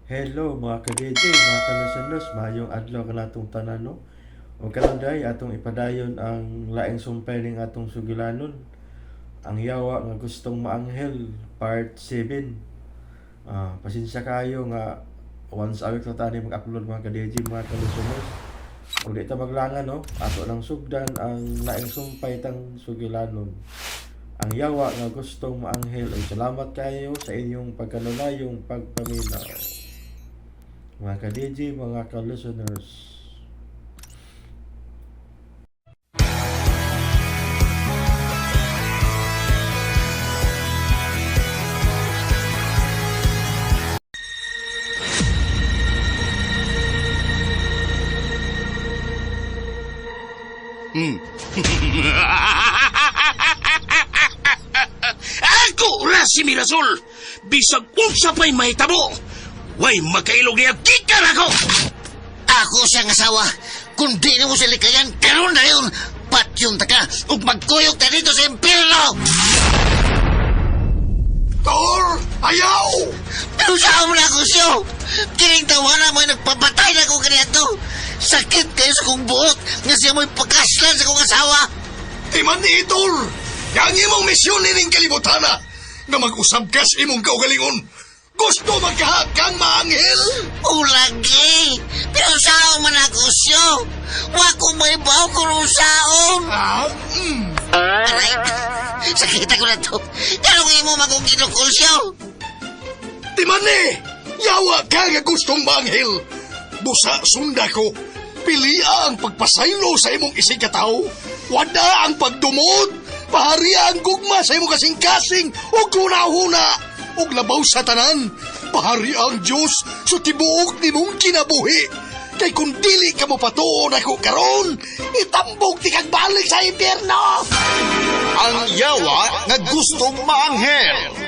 Hello mga ka-DJ, mga ka-listeners, maayong adlaw kanatong tanan, no? O karon day atong ipadayon ang laing sumpay ning atong sugilanon. Ang Yawa nga Gustong Maanghel, part 7. Pasensya kayo nga once a week na tani mag-upload, mga ka-DJ, mga ka-listeners. O di ta maglangan, no? Ato lang sugdan ang laing sumpay tang sugilanon. Ang Yawa nga Gustong Maanghel. Ug salamat kayo sa inyong pagkanulayong pagpaminaw. Mga ka-DJ, mga ka-listeners. Ako ra si Mirasol! Bisag unsa pa'y mahitabo! Way makailog niya gikan ako! Ako siyang asawa. Kung di na mo sila likayan, karon na yun. Patyon ta ka ug magkuyog ta dito sa impyerno. Tor! Ayaw! Pero saan mo na ako siyo? Kining tawana mo'y nagpapatay na ko kaniadto. Sakit kayo sa kong buot nga siya mo'y pagkaslan sa kong asawa. Timan ni Tor! Yang imong misyon nining kalibutana nga mag-usab ka sa imong kaugalingon. Gusto magkahakang maanghel? Ulagi! Pero saan man ako siyo? Wa ko may baw kung saon. Ah, Aray! Sakit ako na to. Karong imo magong ginukol siyo. Timan ni! Yawa ka nga gustong maanghel. Busa sunda ko. Pilia ang pagpasaylo sa imong isig katawo. Wada ang pagdumot. Paharia ang gugma sa imong kasing-kasing ug hunahuna. Ug labaw sa tanan. Paharia ang Diyos sa tibuok nimong kinabuhi. Kay kung dili ka mo patuon ako karon, itambog ti kag balik sa impyerno. Ang Yawa nga Gustong Maanghel.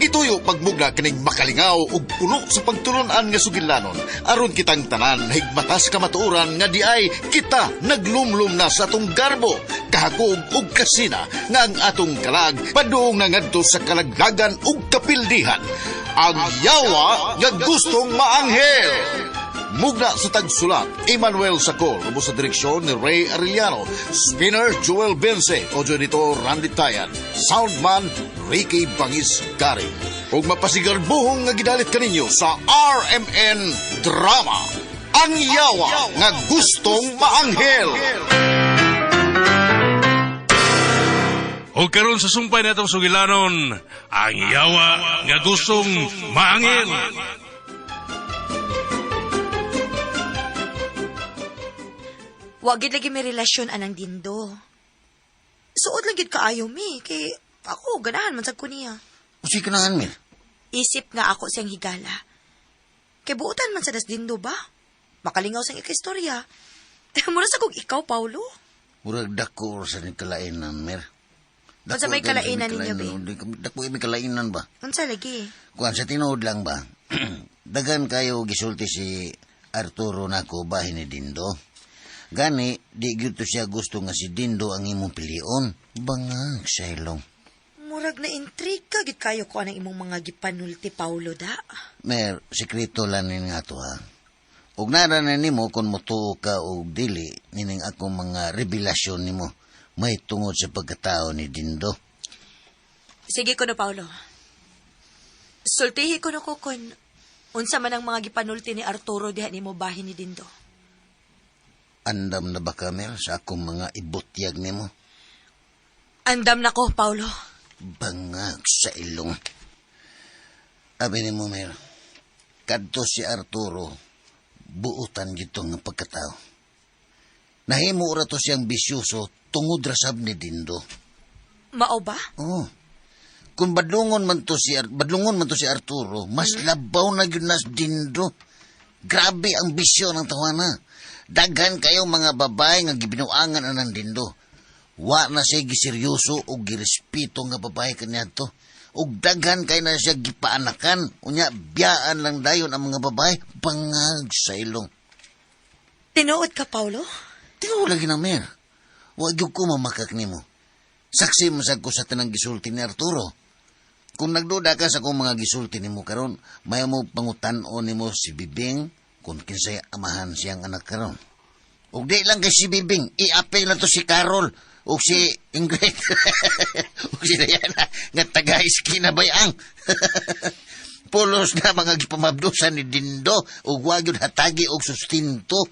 Gituyo pagmugna kining makalingaw ug puno sa pagtulun-an nga sugilanon aron kitang tanan higmatas kamatuoran nga di ay kita naglumlum na sa atong garbo, kahakog ug kasina nga ang atong kalag padung na ngadto sa kalaglagan ug kapildihan. Ang Yawa nga Gustong Maanghel. Mugna sa tagsulat, Emmanuel Sacol, ubos sa direksyon ni Ray Arellano, Spinner Joel Bense, audio editor Randy Tayan, Soundman Ricky Bangis Gary. Ug mapasigarbuhong nga gidalit kaninyo sa RMN Drama, Ang Yawa nga Gustong Maanghel. O karon sa sumpay natong sugilanon, Ang Yawa nga Gustong Maangil. Wa gid lagi may relasyon anang Dindo. Suod lang gid kaayo mi kay ako ganahan man sad ko niya. Usi ka na, Mir. Isip nga ako siyang higala. Kay buotan man sa das Dindo ba? Makalingaw sang ika-istorya. Mura sa kog ikaw, Paulo. Murag dako sa ni kalainan, Mir. Unsa may kalainan ninyo, be? Dako may kalainan ba? Unsa lagi? Kuan sa tinuod lang ba? Dagan kayo gisulti si Arturo nako bahin ni Dindo. Gani, di gyud to siya gusto nga si Dindo ang imong pilion. Bangag sa ilong. Murag na intriga gid kayo ko anang imong mga gipanulti, Paulo da. Mer, sekreto lang nin nga to ha. Ug nara na nimo kung motuo ka og dili nining akong mga revelasyon nimo may tungod sa pagkatao ni Dindo. Sige ko no, Paulo. Sultihi ko no ko kun unsa man ang mga gipanulti ni Arturo diha nimo bahin ni Dindo. Andam na ba ka, Mer, sa akong mga ibutyag nimo? Andam na ko, Paulo. Bangag sa ilong. Abi nimo, Mer, kadto si Arturo, buutan gito nga pagkatao. Nahimo ra to siyang bisyoso tungod ra sab ni Dindo. Mao ba? Oh. Kung badlungon man to si Arturo, mas labaw na gyud nas Dindo. Grabe ang bisyo ng tawana. Daghan kayong mga babae nga gibinuangan anang Dindo. Wa na siya giseryoso o girespeto nga babae kaniadto. Ug daghan kay na siya gipaanakan. Unya, biyaan lang dayon ang mga babae. Bangag sa ilong. Tinuod ka, Paulo? Tinuod lagi na, Mer. Wa gyud ko mamakak nimo. Saksi man sad ko sa tanang gisulti ni Arturo. Kung nagduda ka sa akong mga gisulti nimo karon, may mo pangutan-on nimo si Bibing kung kinsay amahan siyang anak karon. Ug di lang kay si Bibing, iapil na to si Carol ug si Ingrid ug si Diana nga taga-iskina bayang. Pulos na mga gipamabdusan ni Dindo ug wa gyud hatagi og sustinto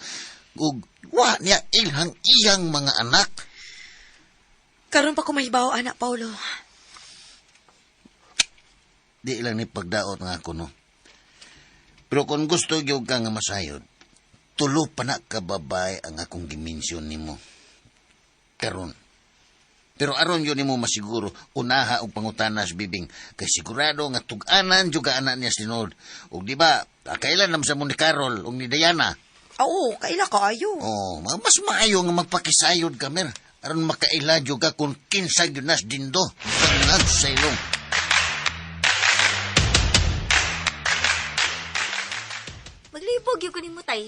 ug wa niya ilhang iyang mga anak. Karon pa ko mahibaw, anak Paulo. Di lang ni pagdaot nga ako, no. Pero kung gusto gyud ka nga masayod, tulo pa na ka babae ang akong gimensyon nimo. Karon. Pero aron yun nimo masiguro, unaha og pangutana sa Bibing. Kay sigurado nga tug-anan jud ka anak niya sinod. Ug di ba, kailan naman sa mo ni Carol ug ni Diana? Ah, Oo, kaila kaayo. Oh, mas maayo nga magpakisayod ka, mer. Aron makaila jud ka kung kinsa gyud nas dindo. Bangag sa ilong. Maglibog yung kunin mo, tay.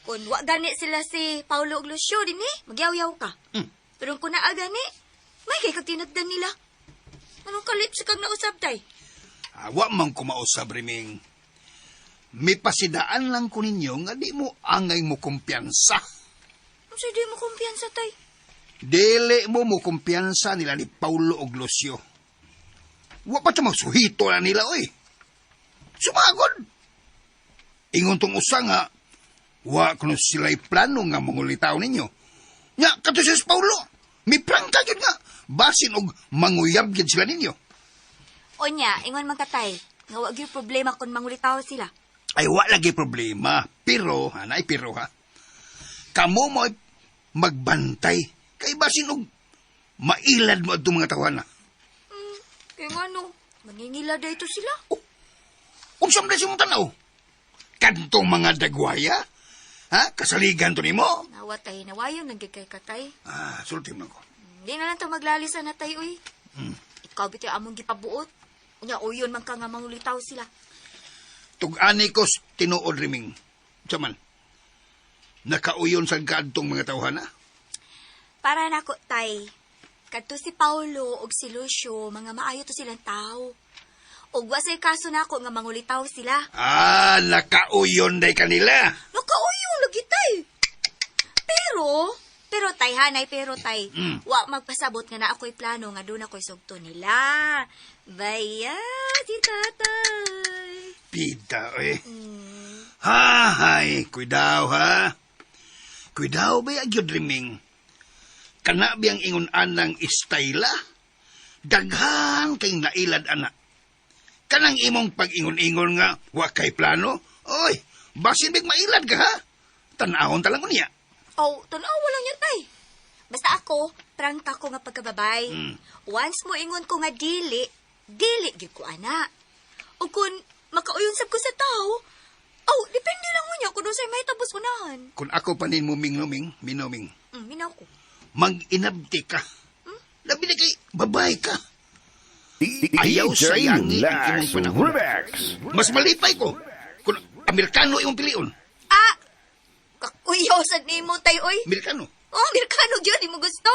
Kung wa gani sila si Paulo ug Lucio din eh, magyaw-yaw ka. Pero kung naa gani, may kay kag tinagdan nila. Anong kalip sa kag nausab, tay? Awa man kumausab, Riming. May pasidaan lang ko ninyo nga di mo angay mo kumpiyansa. Unsa di mo kumpiyansa, tay? Dili mo mo kumpiyansa nila ni Paulo og Lucio. Wa pa ta magsuhito na nila, oy. Sumagod. Ingon tong usa nga, wa kuno sila'y plano nga mangulitaw ninyo. Nga, kato si Paulo, may prangka gyud nga. Basin og manguyab gyud sila ninyo. Onya, ingon man ka, tay. Nga wa gyud problema kung mangulitaw sila. Ay, wa lagi problema. Pero, hanay, pero ha. Kamo mo magbantay. Kay basin og mailad mo adtong mga tawana. Kaya nga no, mangingila dayto sila. Unsa man sa imong tanaw? Kantong mga dagwaya? Ha? Kasaligan to nimo? Nawa, tay, nawayon nagyud kay katay. Ah, sulti mo ko. Hindi na lang to maglalisa na tay, uy. Ikaw bitaw among gipabuot. Unya, uyon man ka nga mangulitaw sila. Tug-ani ko tinuod riming. Unsa man? Nakauyon sa kaadtong mga tawhana? Para nako, tay. Kadto si Paulo ug si Lucio, mga maayo to silang tao. Ug wa say kaso nako nga mangulitaw sila. Ah, nakauyon day kanila. Nakauyon lagi tay. Pero tay hanay pero tay. Wa magpasabot nga na ako'y plano nga doon ako'y sugto nila. Baya si tatay. Pita, eh. Hahay, kuidaw ha. Kuidaw ba gyud riming? Kana biyang ingon anang istayla? Daghan kay nailad ana. Kanang imong pag-ingon-ingon nga wa kay plano? Oy, basin big mailad ka ha. Tan-awon ta lang unya. Oh, tanaw lang yan tay. Basta ako, prangka ko nga pagkababay. Once mo ingon ko nga dili, dili gyud ko ana. O kung makauyon sab ko sa tao, oh, depende lang unya kung unsay mahitabo unahan. Kung ako pa nimo mingluming, minuming, Minaw ko. mag-inabti ka. Labi na kay babay ka. Ayaw sayangi ang imong panahon. Mas malipay ko kung Amerikano imong pilion. Ah! Kakuyaw sa nimo tay oy. Amerikano. Oh, Amerikano gyud imo gusto.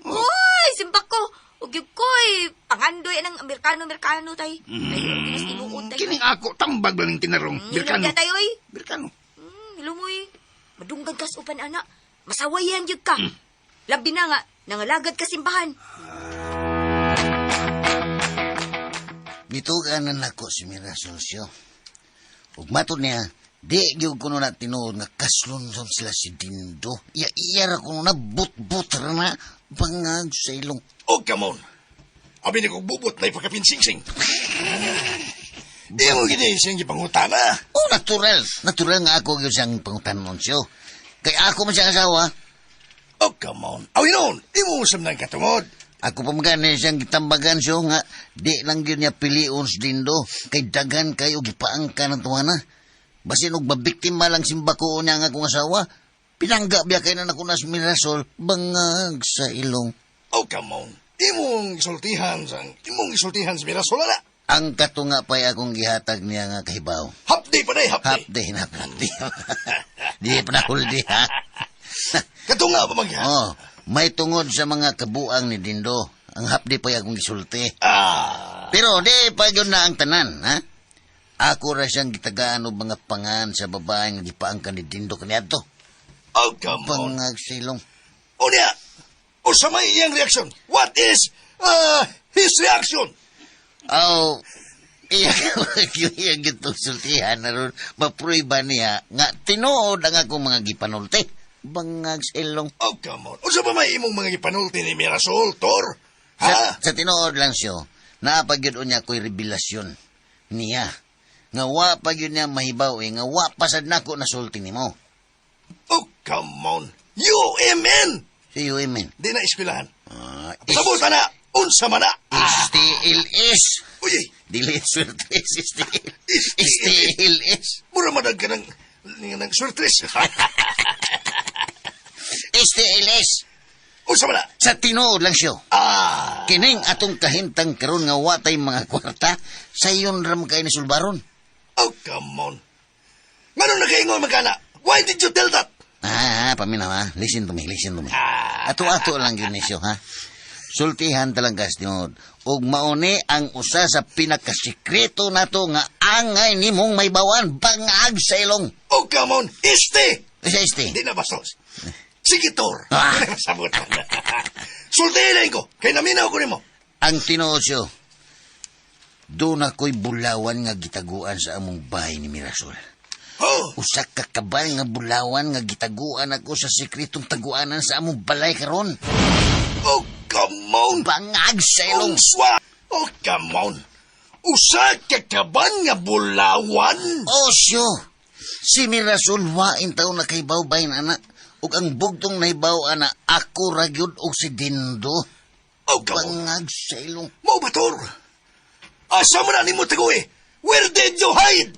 Oy, simpak ko. Ug gyud ko eh, pangandoy ang Amerikano, Amerikano tay. Ay, ginas tinuod tay. Kining ako tambag lang ning tinarong. Amerikano. Amerikano. Tay oy. Amerikano. Lumoy. Madunggan kas upan ana. Masawayan gyud ka. Labi na nga, nangalagad ka simbahan. Nituganan nako si Mirasol siyo. Ug matod niya, di gyud kuno na tinuod nga kaslunson sila si Dindo. Iya iya ra kuno na but-but ra na bangag sa ilong. Oh, come on. Abi ni kong bubot na ipagkapinsingsing. Di mo gini siyang gipangutana. Oh, natural. Natural nga ako gyud siyang pangutanon siyo. Kay ako man siyang asawa. Oh, come on. Aw, yun. Imo usam ng katungod. Ako pa magani siyang gitambagan siyo nga di lang gyud niya pilion si Dindo. Kay daghan kayo gipaangka ng tuwana. Basin og mabiktima lang simbako niya nga akong asawa. Pinangga biya kay na nako nas Mirasol bangag sa ilong. Oh, come on. Imong isultihan sang, imong isultihan sa Mirasol na. Ang katunga pa'y akong gihatag niya nga kahibaw. Hapdi pa na, hapdi. Hapde na, hapde. Di pa na huldi, ha? Katunga pa magha. Oh, may tungod sa mga kabuang ni Dindo. Ang hapdi pa'y akong gisulti. Ah. Pero di pa yun na ang tanan, ha? Ako ra siyang gitagaan og mga pangan sa babae nga gipaangkan ni Dindo kaniadto. Oh, come on. Bangag silong. Unya, unsa may iyang reaction? What is his reaction? Aw, iya iya gitong sultihan na ron, mapruiba niya nga tinuod ang akong mga gipanulti. Bangag silong. Oh, come on. Unsa ba may imong mga gipanulti ni Mirasol, Tor? Ha? Sa tinuod lang siya, naapag yun niya ko'y revelasyon niya. Nga wa pa yun niya mahibaw eh, nga wa pasad nako na sulti nimo. Oh, come on. UMN! Si UMN. Di na eskwelahan. Ah, Sabot na! Unsa man na! STLS. Uy, Dili swerte STL. STLS. STLS. Mura madag ka ng surtres. STLS. Unsa man na? Sa tinuod lang siya. Ah, Kining atong kahimtang karon nga watay mga kwarta, sayon ra man kay ni sulbaron. Oh, come on. Nganong nakaingon man ka na? Why did you tell that? Ah, paminaw ha. Listen to me, listen to me. Ato-ato lang yun siya, ha? Sultihan talaga tinuod. Ug mauni ang usa sa pinakasikreto nato nga angay nimong may bawan bangag sa ilong. Oh, come on. Este! Sa este. Di na bastos. Sige, Tor. Ah. Sabot. Sultihin ko. Kay naminaw ko nimo. Ang tinuod siya, doon ako'y bulawan nga gitaguan sa among bahay ni Mirasol. Oh, Usa ka kabal nga bulawan nga gitaguan ako sa sekretong taguanan sa among balay karon. Oh, come on. Bangag sa ilong. Unswa. Oh, come on. Usa ka kaban nga bulawan. Osyo! Si Mirasol wain taon na kay bayn ana. Ug ang bugtong nahibaw ana ako ra gyud og si Dindo. Oh, come on. Bangag sa ilong. Mao ba, Tor? Asa man na nimo tagoy? Where did you hide?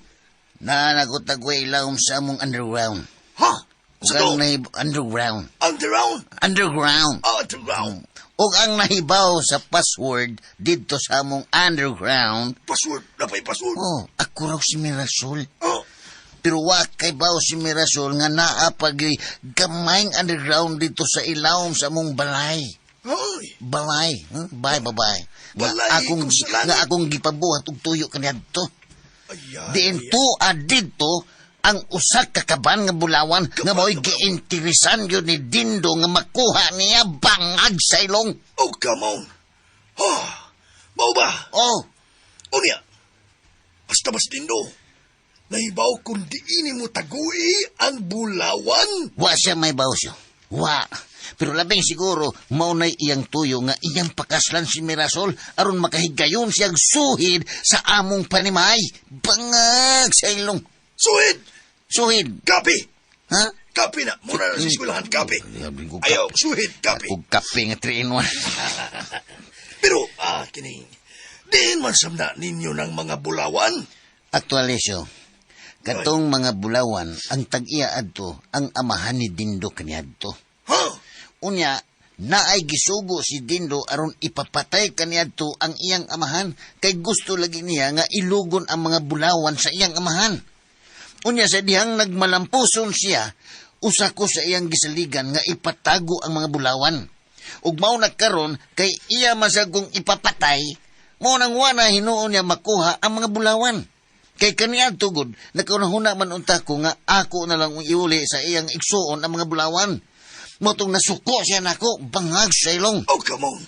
Naanagot tagoy ilawom sa among underground. Ha? Ug Sa ang to? underground. Underground? Underground. Underground. Ug ang nahibaw sa password didto sa among underground. Password. Napay password. Oh, ako raw si Mirasol. Oh. Pero wa kay baw si Mirasol nga naa pag gamayng underground dito sa ilawom sa among balay. Ay. Balay, huh? Bay babay. Nga Balay akong kung sa langit. nga akong gipabuhat og tuyo kaniadto. Ayan. Diin tuad didto ang usa ka kaban nga bulawan nga mao'y giinteresan yun ni Dindo nga makuha niya bangag sa ilong. Oh, come on. Oh, mao ba? Oh, Unya. Basta bas Dindo. Nahibaw kung diini mo tagui ang bulawan. Wa siya may bawsyo. Wa. Pero labing siguro, mao na'y iyang tuyo nga iyang pakaslan si Mirasol aron makahigayon siyang suhid sa among panimay. Bangag sa ilong. Suhid! Suhid. Kapi! Ha? Kapi na. Muna na sa eskwelahan, kapi. Ayaw, suhid, kapi. Ug kape nga 3 in 1. Pero, kining, diin man samna ninyo ng mga bulawan. Actually, siyo, katong mga bulawan, ang tag-iya adto, ang amahan ni Dindo kaniadto. Ha? Unya, naay gisugo si Dindo aron ipapatay kaniadto ang iyang amahan kay gusto lagi niya nga ilugon ang mga bulawan sa iyang amahan. Unya sa dihang nagmalampuson siya, usa ko sa iyang gisaligan nga ipatago ang mga bulawan. Ug mao na karon kay iya masagong ipapatay, mao nang wana hinuon niya makuha ang mga bulawan. Kay kaniadto gud, nakaunahuna man unta ko nga ako na lang ang iuli sa iyang igsuon ang mga bulawan. Motong nasuko siya nako, bangag sa ilong. Oh, come on.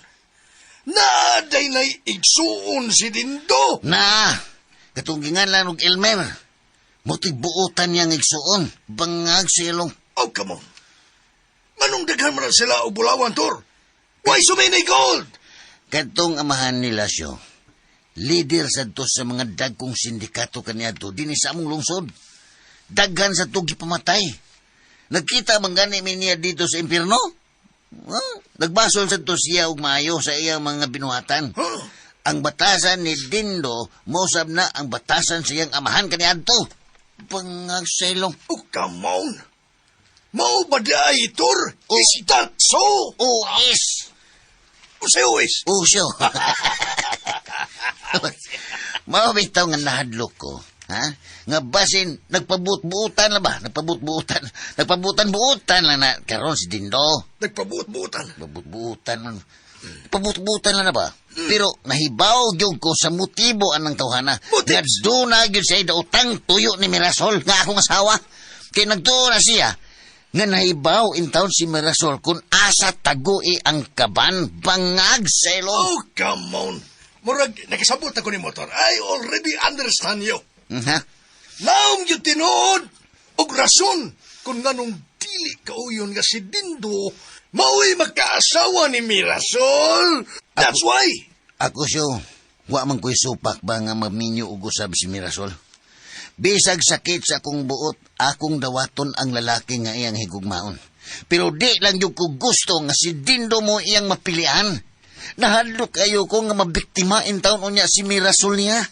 Naaday na'y igsuon si Dindo. Na, katunggingan lang og Elmer. Moto'y buotan niyang igsuon, bangag sa ilong. Oh, come on. Manong daghan man na sila og bulawan, Tor? Why so many gold? Katong amahan nila siyo, leader sa to sa mga dagkong sindikato kaniadto dinhi sa among lungsod. Daghan sa to gipamatay. Nagkita man gani mi niya dito sa impierno? Huh? Nagbasol sa to siya og maayo sa iyang mga binuhatan. Huh? Ang batasan ni Dindo, mosab na ang batasan sa iyang amahan kaniadto. Bangag sa ilong. Oh, come on. Mao ba di ay, Tor? Is that so? OS! Unsay OS? Usyo. Mao bitaw nga nahadlok ko. Ha? Nga basin, nagpabuot-buutan na ba? Nagpabuot-buutan. Nagpabutan-buutan lang na. Karon si Dindo. Nagpabuot-buotan. Nagpabuot-buutan man. Pabut-butan lang na ba? Pero nahibaw gyud ko sa motibo anang tawhana. Motives? Nga doon na gyud siya daotang tuyo ni Mirasol nga akong asawa. Kay nagtuo na siya nga nahibaw in town si Mirasol kung asa tagui ang kaban bangag sa ilong. Oh, come on. Murag, nakasabot ako ni motor. I already understand you. Ha? Naom yung tinuod og rason kung nganong dili kauyon nga si Dindo mao'y magkaasawa ni Mirasol. That's why. Ako siyo, wa man ko'y supak ba nga maminyo og usab si Mirasol. Bisag sakit sa akong buot, akong dawaton ang lalaki nga iyang higugmaon. Pero di lang yung ko gusto nga si Dindo mo iyang mapilian. Nahadlok kayo ko nga mabiktima in taon unya si Mirasol niya.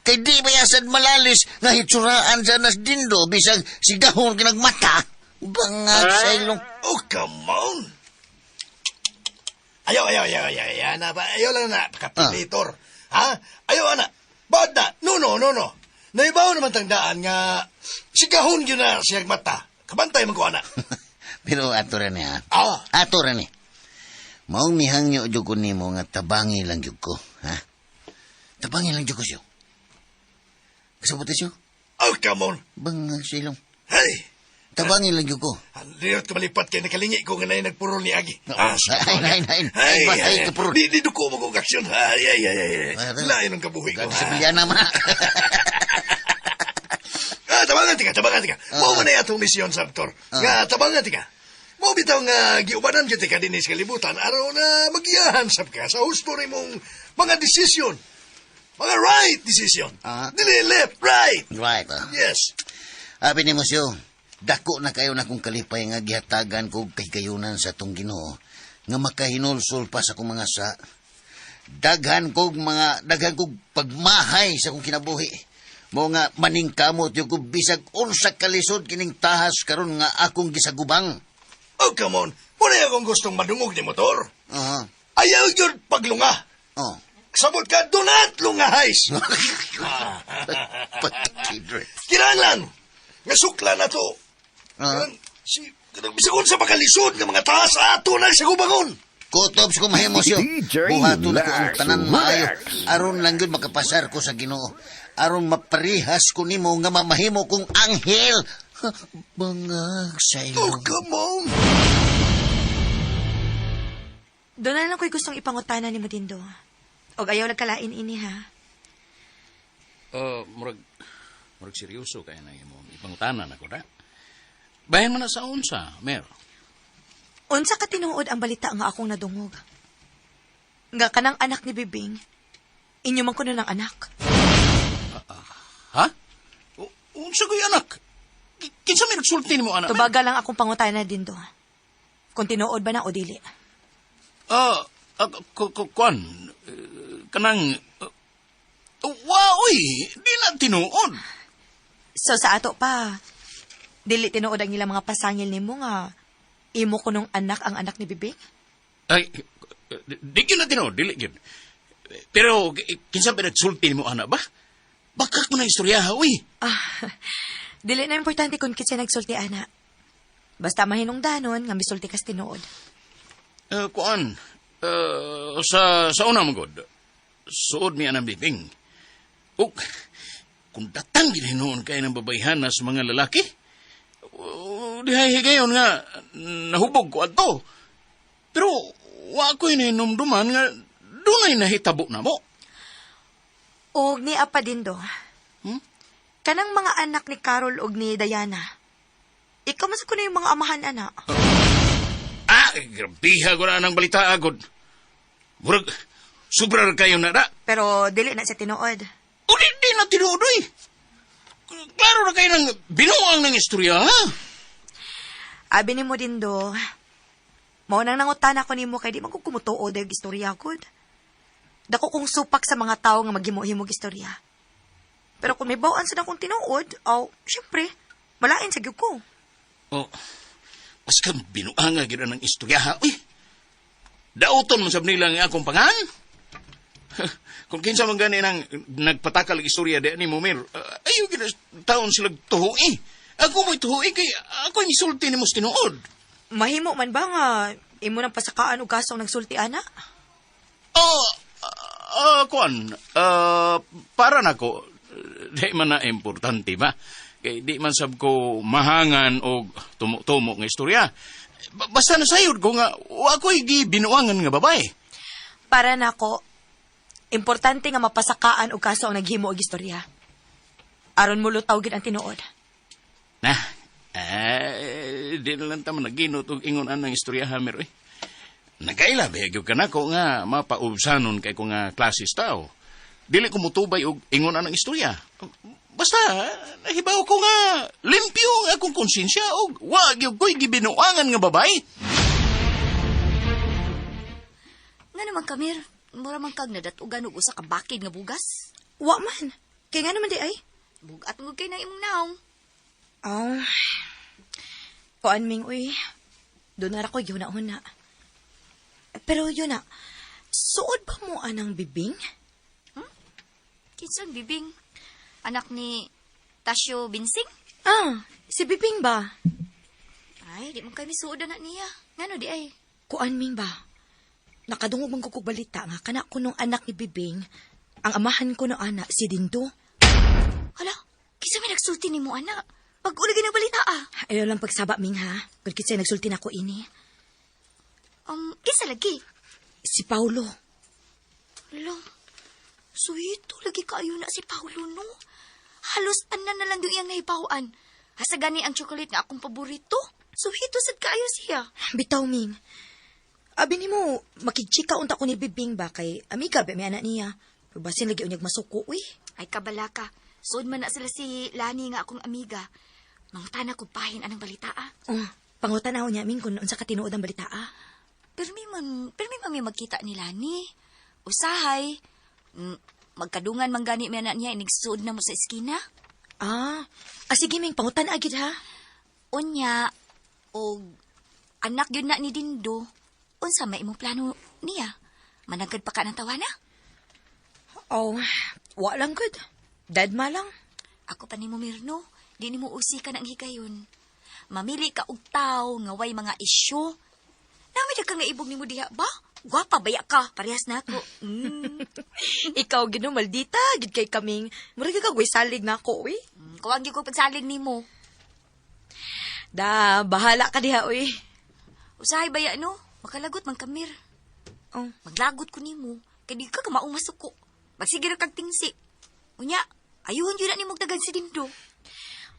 Kay di ba yasad malalis nga hitsuraan sa nas Dindo bisag sigahon kinagmata. Bangag sa ilong. Oh, come on. Ayaw, ayaw, ayaw, ayaw, ayaw, na ba? Ayaw lang na, kapilitor. Ha? Ayaw, ana. Ba't na? No, no, no, no. Naibaw naman tangdaan nga sigahon yun na siyang mata. Kabantay man ko, ana. Pero ato rin ha. Ah. Ato rin eh. Maong mihangyo jud ko nimo nga tabangi lang jud ko, ha? Tabangi lang jud ko siyo. Kasabot siyo? Oh, come on. Bangag sa ilong. Hey! Tabangi lang jud ko. Liyot ka malipat kay nakalingi ko nga na nagpurol ni Agi. Ay, ay, ay, ay, ay, ay, kapurol. Di duko mo kong aksyon. Ay, ay, ay, ay. Ay, Lain ang kabuhi ko. Ganda sa bilyana man. Ah, tabangan tika, tabangan tika. Mao man na atong misyon, Sabtor. Nga, tabangan tika. Mao bitaw nga giubanan gyud tika dinhi sa kalibutan aron na magiyahan sab ka sa husto nimong mga desisyon. Mga right decision. Dili left, right. Right. Ah. Yes. Abi nimo siyo, dako na kayo na kong kalipay nga gihatagan ko kay kayunan sa tong Ginoo nga makahinulsol pa sa akong mga sa. Daghan kog pagmahay sa akong kinabuhi. Mo nga maningkamot yung kog bisag unsa kalisod kining tahas karon nga akong gisagubang. Oh, come on. Muna akong gustong madungog ni motor. Aha. Ayaw yun paglunga. Oh. Sabot ka, do not lungahays. Patakidre. Kinahanglan, nga sukla na to. Ah. Kanang si, kanang bisag unsa pa kalisod nga mga taas ato na sa gubangon. Kutob sa kumahimo siyo. DJ Buhaton ako ang Lax tanan maayo. Rex. Aron lang yun makapasar ko sa Ginoo. Aron maparihas ko nimo nga mamahimo kong anghel. Bangag sa Oh, ilong. come on. Doon na lang ko'y gustong ipangutana ni Madindo. Og ayaw nagkalain ini ha. Murag seryoso kay na imong ipangutanan ako da. Bahin man na sa unsa, Mer. Unsa ka tinuod ang balita nga akong nadungog? Nga kanang anak ni Bibing, inyo man kuno ng anak. Ha? Unsa ko'y anak? Kinsa may nagsulti nimo anak? Tubaga lang akong pangutana dindo. Kung tinuod ba na o dili. Kuan, kanang, wa, oy, di na tinuod. So sa ato pa, dili tinuod ang ilang mga pasangil nimo nga imo kunong anak ang anak ni Bibing? Ay, di gyud na tinuod, dili gyud. Pero, kinsa ba nagsulti nimo anak ba? Bakak mo na istorya, ha, uy. Ah, dili na importante kung kinsa nagsulti ana. Basta mahinungdanon nga misulti kas tinuod. Kuan, sa una magod, suod mi anang Bibing. Ug, kung datang gininuon kay ng babayhan sa mga lalaki, dihay higayon nga nahubog ko adto. Pero wa ko'y nahinumduman nga dunay nahitabo na mo. Og ni apa dindo. Kanang mga anak ni Carol og ni Diana. Ikaw man sa kuno yung mga amahan ana. Ah, grabiha ko na ang balita agod. Murag, sobra ra kayo na da. Pero dili na sa tinuod. O di na tinuod, oy. Klaro na kayo ng binuang ng istorya, ha? Abi nimo dindo. Mao nang nangutana ko nimo kay di man ko kumutuod og istorya gud. Dako kong supak sa mga tawo nga maghimo-himog istorya. Pero kung may bawaan sa akong tinuod, aw, syempre, malain sa gyud ko. Oh, mas kang binuang nga gid ng istorya, ha? Uy, dauton man sab nila ang akong pangan. Kung kinsa man gani nang nagpatakal og istorya di ni Mumir, ayo gid taon sila tuhui. Ako mo'y tuhui kay ako misulti nimo sa tinuod. Mahimo man ba nga imo nang pasakaan og kasong nagsulti ana? Oh, kuan, para nako, di man na importante ba? Kay di man sab ko mahangan og tumo-tumo nga istorya. Basta nasayod ko nga wa ko'y gibinuangan nga babae. Para nako, importante nga mapasakaan og kaso ang naghimo og istorya. Aron mo lutaw gid ang tinuod. Na, di na lang ta man naginot og ingon anang istorya Hammer eh. Nagaila ba gyud ka nako nga mapaubsanon kay ko nga klase sa tao. Dili ko mutubay og ingon anang istorya. Basta nahibaw ko nga limpyo ang akong konsensya og wa gyud ko'y gibinuangan nga babae. Nga naman Kamir, mura man kag nadatugan og usa ka bakid nga bugas. Wa man. Kay nga naman di ay. Bugat mo kay na imong naong. Oh. Kuan ming uy. Doon na ra ko gihuna-huna. Pero yun na, suod ba mo anang bibing? Kinsang bibing? Anak ni Tasyo Binsing? Ah, si Bibing ba? Ay, di man kami suod na niya. Ngano di ay? Kuan ming ba? Nakadungog man ko kog balita nga kana ko nung anak ni Bibing, ang amahan ko no ana si Dindo. Hala, kinsa may nagsulti nimo anak? Pag-uli ng balita ah. Ayaw lang pagsaba ming ha. Kung kinsay nagsulti na ko ini. Kinsa lagi? Si Paulo. Hala, suhito lagi kaayo na si Paulo no. Halos tanan na lang yung iyang nahibawan. Asa gani ang chocolate nga akong paborito. Suhito sad kaayo siya. Bitaw ming. Abi nimo makigchika unta ko ni Bibing ba kay amiga ba may anak niya. Pero basin lagi unyag masuko uy. Ay kabala ka. Suod man na sila si Lani nga akong amiga. Mangutana ko pahin anang balita ah. Oh, pangutan ako niya ming kung unsa ka tinuod ang balita ah. Pirmi man may magkita ni Lani. Usahay. Magkadungan man gani may anak niya inigsuod na mo sa eskina. Ah, sige ming pangutan agid ha. Unya, og anak yun na ni Dindo, unsa may imong plano niya? Managad pa ka ng tawana? Oh, wa lang gud. Dead ma lang. Ako pa nimo Mirno, di nimo usikan ang higayon. Mamili ka og tawo nga way mga isyu. Nami ka nga ibog nimo diha ba? Gwapa baya ka, parehas na ako. Ikaw gino maldita gid kay kaming. Murag ka gway salig na ako uy. Kuwang gyud ko pagsalig nimo. Da, bahala ka diha uy. Usahay baya no, makalagot man kamir. Oh, Maglagot ko nimo, kay di ka kamaong masuko. Magsige ra kag tingsi. Unya, ayuhon gyud na nimo tagan si Dindo.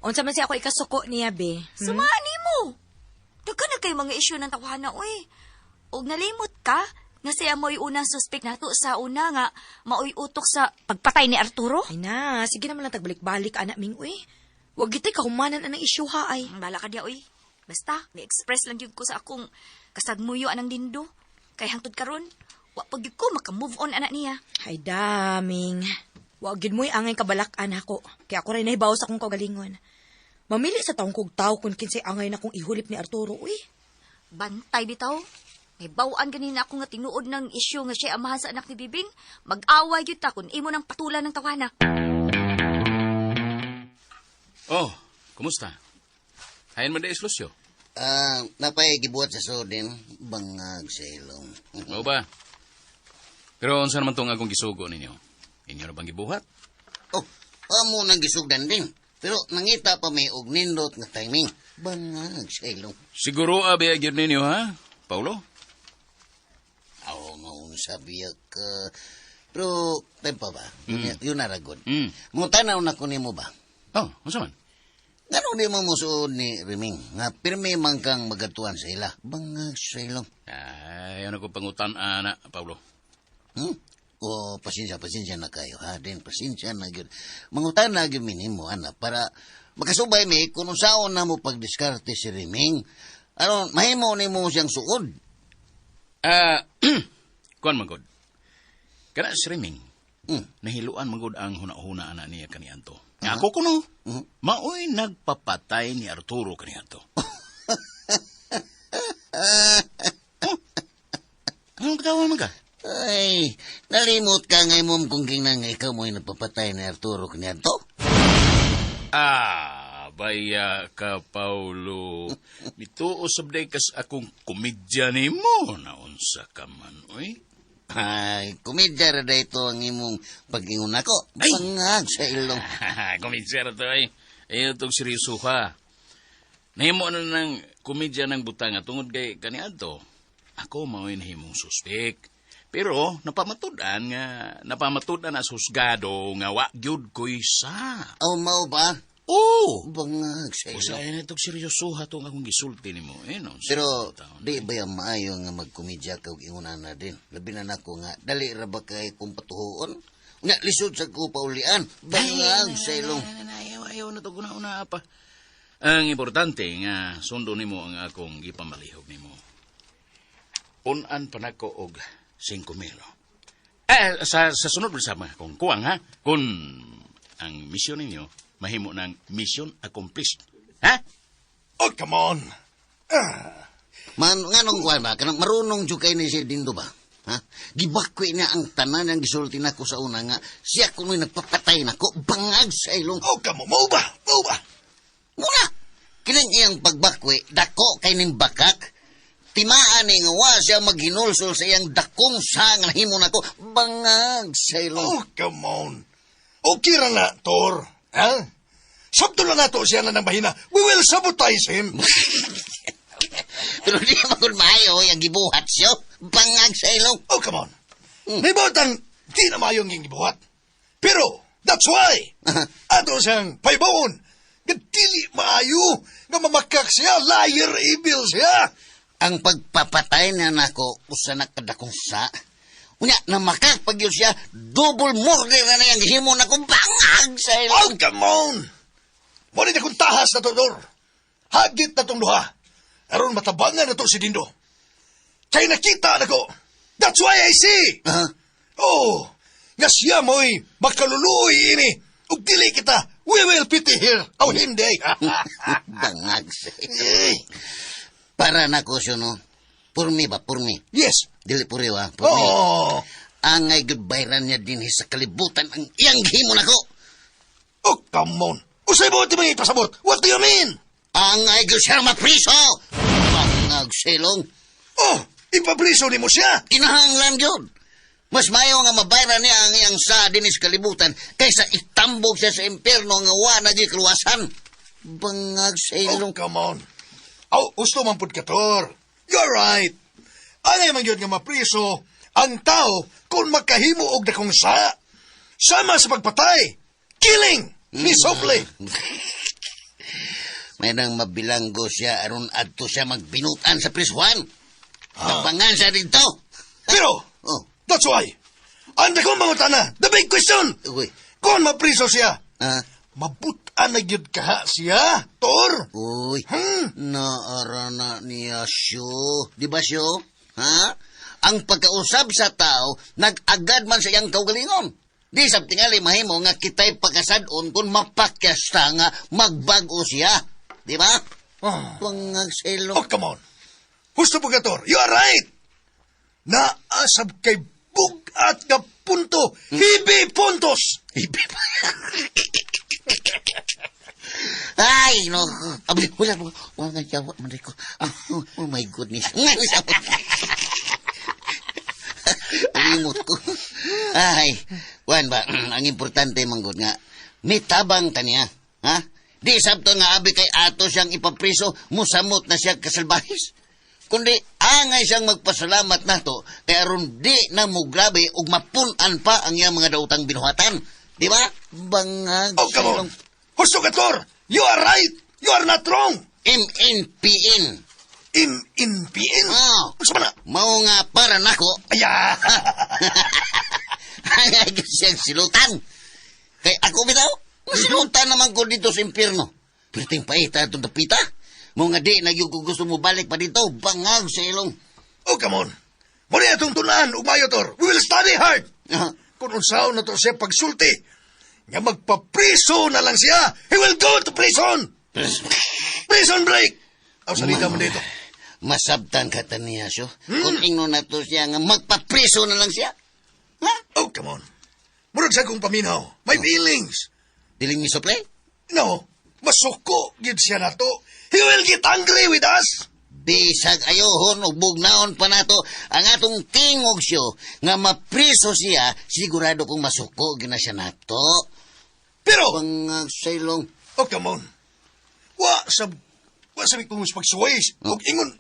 Unsa man siya ako ikasuko niya be? Suma nimo. Daghan na kay mga isyu ng tawana oy. Og nalimot ka nga siya mo'y unang suspect nato sa una nga maoy utok sa pagpatay ni Arturo. Ay na, sige naman lang tagbalik-balik anak ming uy. Wag gitay kahumanan anang isyu ha ay. Bala ka diya oy. Basta, ni-express lang gyud ko sa akong kasagmuyo anang Dindo. Kay hangtod karon, wa pa gyud ko maka-move on anak niya. Ay daming. Wag gid mo'y angay kabalak-an ako. Kaya ako rin nahibaw sa akong kaugalingon. Mamili sa taong kog tao kung kinsay angay na kong ihulip ni Arturo, uy. Bantay bitaw. May bawaan ganina ako nga tinuod ng isyu nga siya amahan sa anak ni Bibing. Mag-away gyud ta kun imo nang patulan ng tawana. Oh, kumusta? Hayan man di Lucio. Ah, napay gibuhat sa sodin, bangag sa ilong. Mao ba? Pero unsa naman tong akong gisugo ninyo? Inyo na bang gibuhat? Oh, amo nang gisugdan din. Pero nangita pa may og nindot nga timing. Bangag sa ilong. Siguro abi gyud ninyo ha, Paulo? Aw, nga unsa biya ka. Pero, time pa ba? Yun na ragod. Mutanaw na ko nimo ba? Oh, unsa man? Ngano di mo musuod ni Riming? Nga pirmi man kang magatuan sa ila. Bangag sa ilong. Ay, ano ko pangutan ana, Paulo? O, pasensya, pasensya na kayo, ha? Din, pasensya na gyud. Mangutan na gyud minimo, ana, para makasubay mi kung unsaon na mo pagdiskarte si Riming. Aron, mahimo nimo siyang suod. Kuan man gud. Kana si Riming, nahiluan man gud ang huna-huna ana niya kaniadto. Nga ako kuno, maoy nagpapatay ni Arturo kaniadto. Oh. Anong katawa man ka? Ay, nalimot ka ngay mong kung kinang ikaw mo'y nagpapatay ni Arturo kaniadto? Ah, baya ka, Paulo. Mituo sabday kas akong komedya nimo. Naunsa ka man, oy. Ay, komedya ra ito ang imong pag-ingon nako. Bangag sa ilong. Komedya ra to ay. Ayaw itong seryoso ka. Nahimo na ng komedya ng butanga tungod kay kaniadto. Ako mao'y nahimong suspek. Pero napamatud-an as husgado nga wa gyud ko'y sa. Oh, mao ba? Oo. Bangag sa Usa ilong. ay na itong seryoso ha itong akong gisulti nimo. Eh, no, Pero di ba yung maayo nga magkomedya ka og ingon na din? Labi na nako nga dali ra ba kay kung patuhoon? Nga lisod sa ko paulian. Bangag sa ilong. Ayaw, ayaw na ito una pa. Ang importante nga sundo nimo ang akong gipamalihog nimo. Punan pa nako og 5,000. Eh, sa sunod sa mga kung kuwang ha, kung ang misyon ninyo mahimo ng mission accomplished. Ha? Oh, come on. Man, nganong kuan ba? Kanang marunong jud kay ni si Dindo ba? Ha? Gibakwi niya ang tanan ang gisulti nako sa una nga siya kuno'y nagpapatay nako bangag sa ilong. Oh, come on. Mao ba? Mao ba? Muna, kining iyang pagbakwi, dako kay ning bakak. Timaan ni nga wa siya maghinulsol sa iyang dakong sa nga nahimo nako bangag sa ilong. Oh, come on. Okay ra na, Tor. Ha? Sabto lang nato siya na ng bahina. We will sabotage him. Pero di man kun maayo ang gibuhat siya. Bangag sa ilong. Oh, come on. Nibotang di na maayong iyang gibuhat. Pero, that's why, ato siyang paybaon. Nga dili maayo, nga mamakak siya, liar evil siya. Ang pagpapatay niya nako usa na kadakong sa. Unya, namakak pag yun siya, double murder na na yung gihimo nako bangag sa Oh, ilong. come on! Muna na kung tahas na to, Dor. Hagit na tong duha. Aron matabangan na to si Dindo. Kay nakita na ko. That's why I see. Ah, Oh, nga siya mo'y makaluluoy ini. Ug dili kita, we will pity her. Oh, hindi. Bangag sa ilong. Eh, Para nako siya, no? Purmi ba? Purmi. Yes. Dili puri wa. Purmi. Oh, Angay goodbye ra niya din sa kalibutan ang iyang gihimo nako. Oh, come on. Usay mo iti mga ipasabot. What do you mean? Angay gyud siya mapriso. Bangag sa ilong. Oh, ipapriso ni mo siya. Kinahanglan gyud. Mas mayo nga mabayra niya ang iyang sa dinis kalibutan kaysa itambog siya sa impyerno nga wa na gyud kaluwasan. Bangag sa Oh, ilong. come on. Oh, gusto man pud ka, Tor. You're right. Anay man gyud nga mapriso ang tao kung makahimo og dakong sa. Sama sa pagpatay. Killing. Ni softly. May nang mabilanggo siya aron adto siya magbinutan sa prisuhan. Tabangan siya dito. Pero, Oh, that's why. Ang dakong mangutana, the big question. uy. Kung mapriso siya, Ah, mabutan na gyud kaha siya, Tor. Uy, naara na niya siyo. Di ba siyo? Ha? Ang pagkausab sa tao, nag-agad man sa iyang kaugalingon. Di sab tingali mahimo nga kita'y pagkasadon kung mapakyas ta nga magbago siya. Di ba? Oh. Pangag sa ilong. Oh, come on. Husto po ka, Tor. You are right. Naasab kay bugat nga punto. Hibi puntos. Ay, no. Abi, wala mo. Wala nga yawa man ko. Ah, oh, oh my goodness. Limot ko. Ay, Juan ba, ang importante manggod nga, mitabang ta niya. Ha? Di sabto nga abi kay ato siyang ipapriso, musamot na siya kasalbahis. Kundi angay siyang magpasalamat nato kay aron di na mugrabe ug mapun-an pa ang iyang mga daotang binuhatan. Di ba? Bangag. Oh, come on. Husto ka, Tor. You are right. You are not wrong. MNPN. MNPN? Oh. Unsa man na? Mao nga para nako. Aya. Angay gyud siyang silutan. Kay ako bitaw, masilutan naman ko dito sa impyerno. Perting paita itong dapita. Mao nga di na gyud ko gusto mo balik pa dito, bangag sa ilong. Oh, come on. Muna itong tunaan, umayo, Tor. We will study hard. Ah, Kung unsaon na to siya pagsulti, nga magpapriso na lang siya. He will go to prison. Prison break. Aw, salita mo dito. Masabtan ka ta niya siyo. Kung ingnon na to siya nga magpapriso na lang siya. Ha? Oh, come on. Murag sa kong paminaw. My feelings. Diling mi suplay? No, masuko gid siya na to. He will get angry with us. Bisag ayohon ug bugnaon pa nato ang atong tingog siyo nga mapriso siya, sigurado kong masuko gina siya nato. Pero, Bangag sa ilong. oh, come on. Wa sa kung pagsuway, og ingon,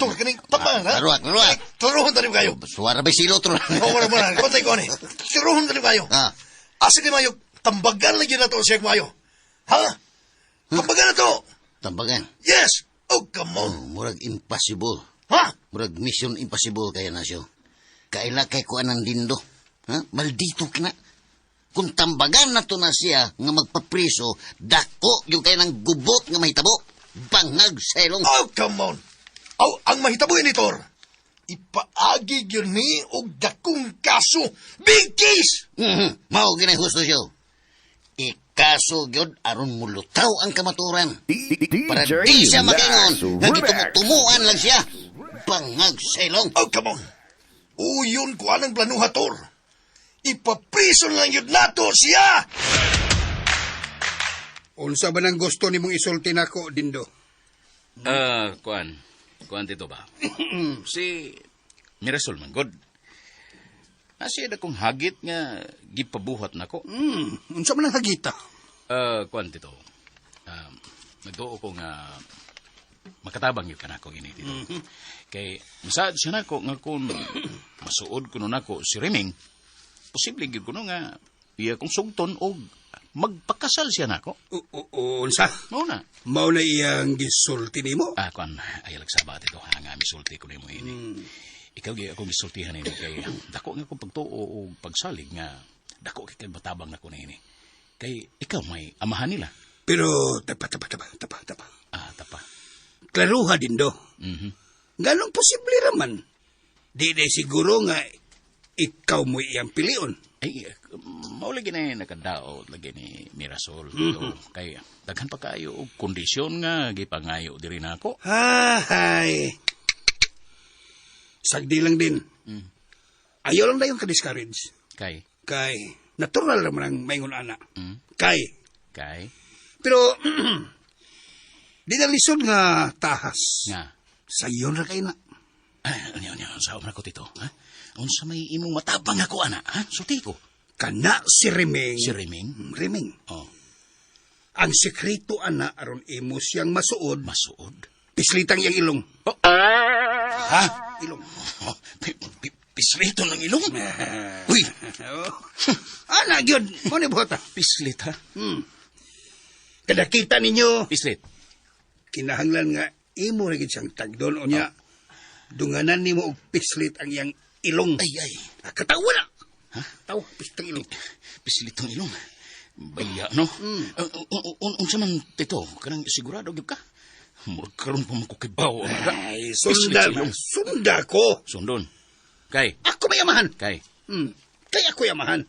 tungkol kaning tama na. Laruak, laruak. Klaruhon tayo kayo. Suwara ba silo to? Oh, wala wala. Kontay ko ani. Klaruhon tayo kayo. Ah. Asa ni mayo, tambagan lagi na to siya mayo. Ha? Tambagan na to. Tambagan. Yes. Oh, come on. Oh, murag impossible. Ha? Murag mission impossible kaya na siyo. Kaila kay kuan ang dindo. Ha? Maldito ka na. Kung tambagan na to na siya nga magpapriso, dako yung kay ng gubot nga mahitabo. Bangag sa ilong. Oh, come on. Aw, ang mahitabo ni Tor. Ipaagi gyud ni og dakong kaso. Big case. Mao ginay husto siyo. Ikaso gyud aron mulutaw ang kamaturan. Para di siya makaingon nga gitumuan lang siya. Bangag sa ilong. Oh, come on. Uyon ko anang planuha, Tor. Ipaprison lang yun nato siya. Unsa ba nang gusto nimong isulti nako, Dindo? Ah, kuan. Kuan dito ba? Si Mirasol man god. Nasiya na kong hagit nga gipabuhat nako. Unsa man ang hagita? Ah, kuan dito. Um, nagduo ko nga makatabang yun kanako ini dito. Kay masaad siya nako nga kung masuod kuno nako si Reming, posible gyud kuno nga iya kong sugton og magpakasal siya nako. Unsa? Mao na. Mao na iyang gisulti nimo? Ah, kuan, ay lagsaba dito ha nga misulti ko nimo ini. Ikaw gyud akong gisultihan ini kay dako nga akong pagtuo o pagsalig nga dako kay kag matabang nako niini. Kay ikaw may amahan nila. Pero tapa tapa tapa tapa tapa. Ah, tapa. Klaruha Dindo. Mhm. Nganong posible raman? Di na siguro nga ikaw mo iyang pilion. Ay, mao lagi na nakadaot lagi ni Mirasol. Mm-hmm. Kay daghan pa kayo og kondisyon nga gipangayo diri nako. Hay. Sagdi lang din. Ayaw lang na yung ka-discourage. Kay Kay, natural naman ang maingon ana. Kay, kay pero, di na lisod nga tahas. nga Sayon ra kay na. Ay, unya unya unsa man ako tito, ha? Unsa may imong matabang ako ana, ha? Sulti ko. Kana si Remeng. Si Reming. Remeng. Oh, Ang sekreto ana aron imo siyang masuod, masuod. pislitang iyang ilong. Oh. Ha? Ilong. Oh, pislito ng ilong. Uy, Oh. Ana gyud, mo ni buhata. pislit ha. Kada kita ninyo, Pislit. kinahanglan nga imo ra gyud siyang tagdon unya. Dunganan nimo og pislit ang iyang ilong. Ay ay, Ah, katawa na. Ha? Tawa, pislit ang ilong. pislit ang ilong. Baya no. Unsa man tito, kanang sigurado gyud ka. Murag karon pa man ko kibaw ang aga. Ay, Pislit sunda, sa ilong. sunda ko. Sundon. Kay, Ako may amahan. kay. Kay ako amahan.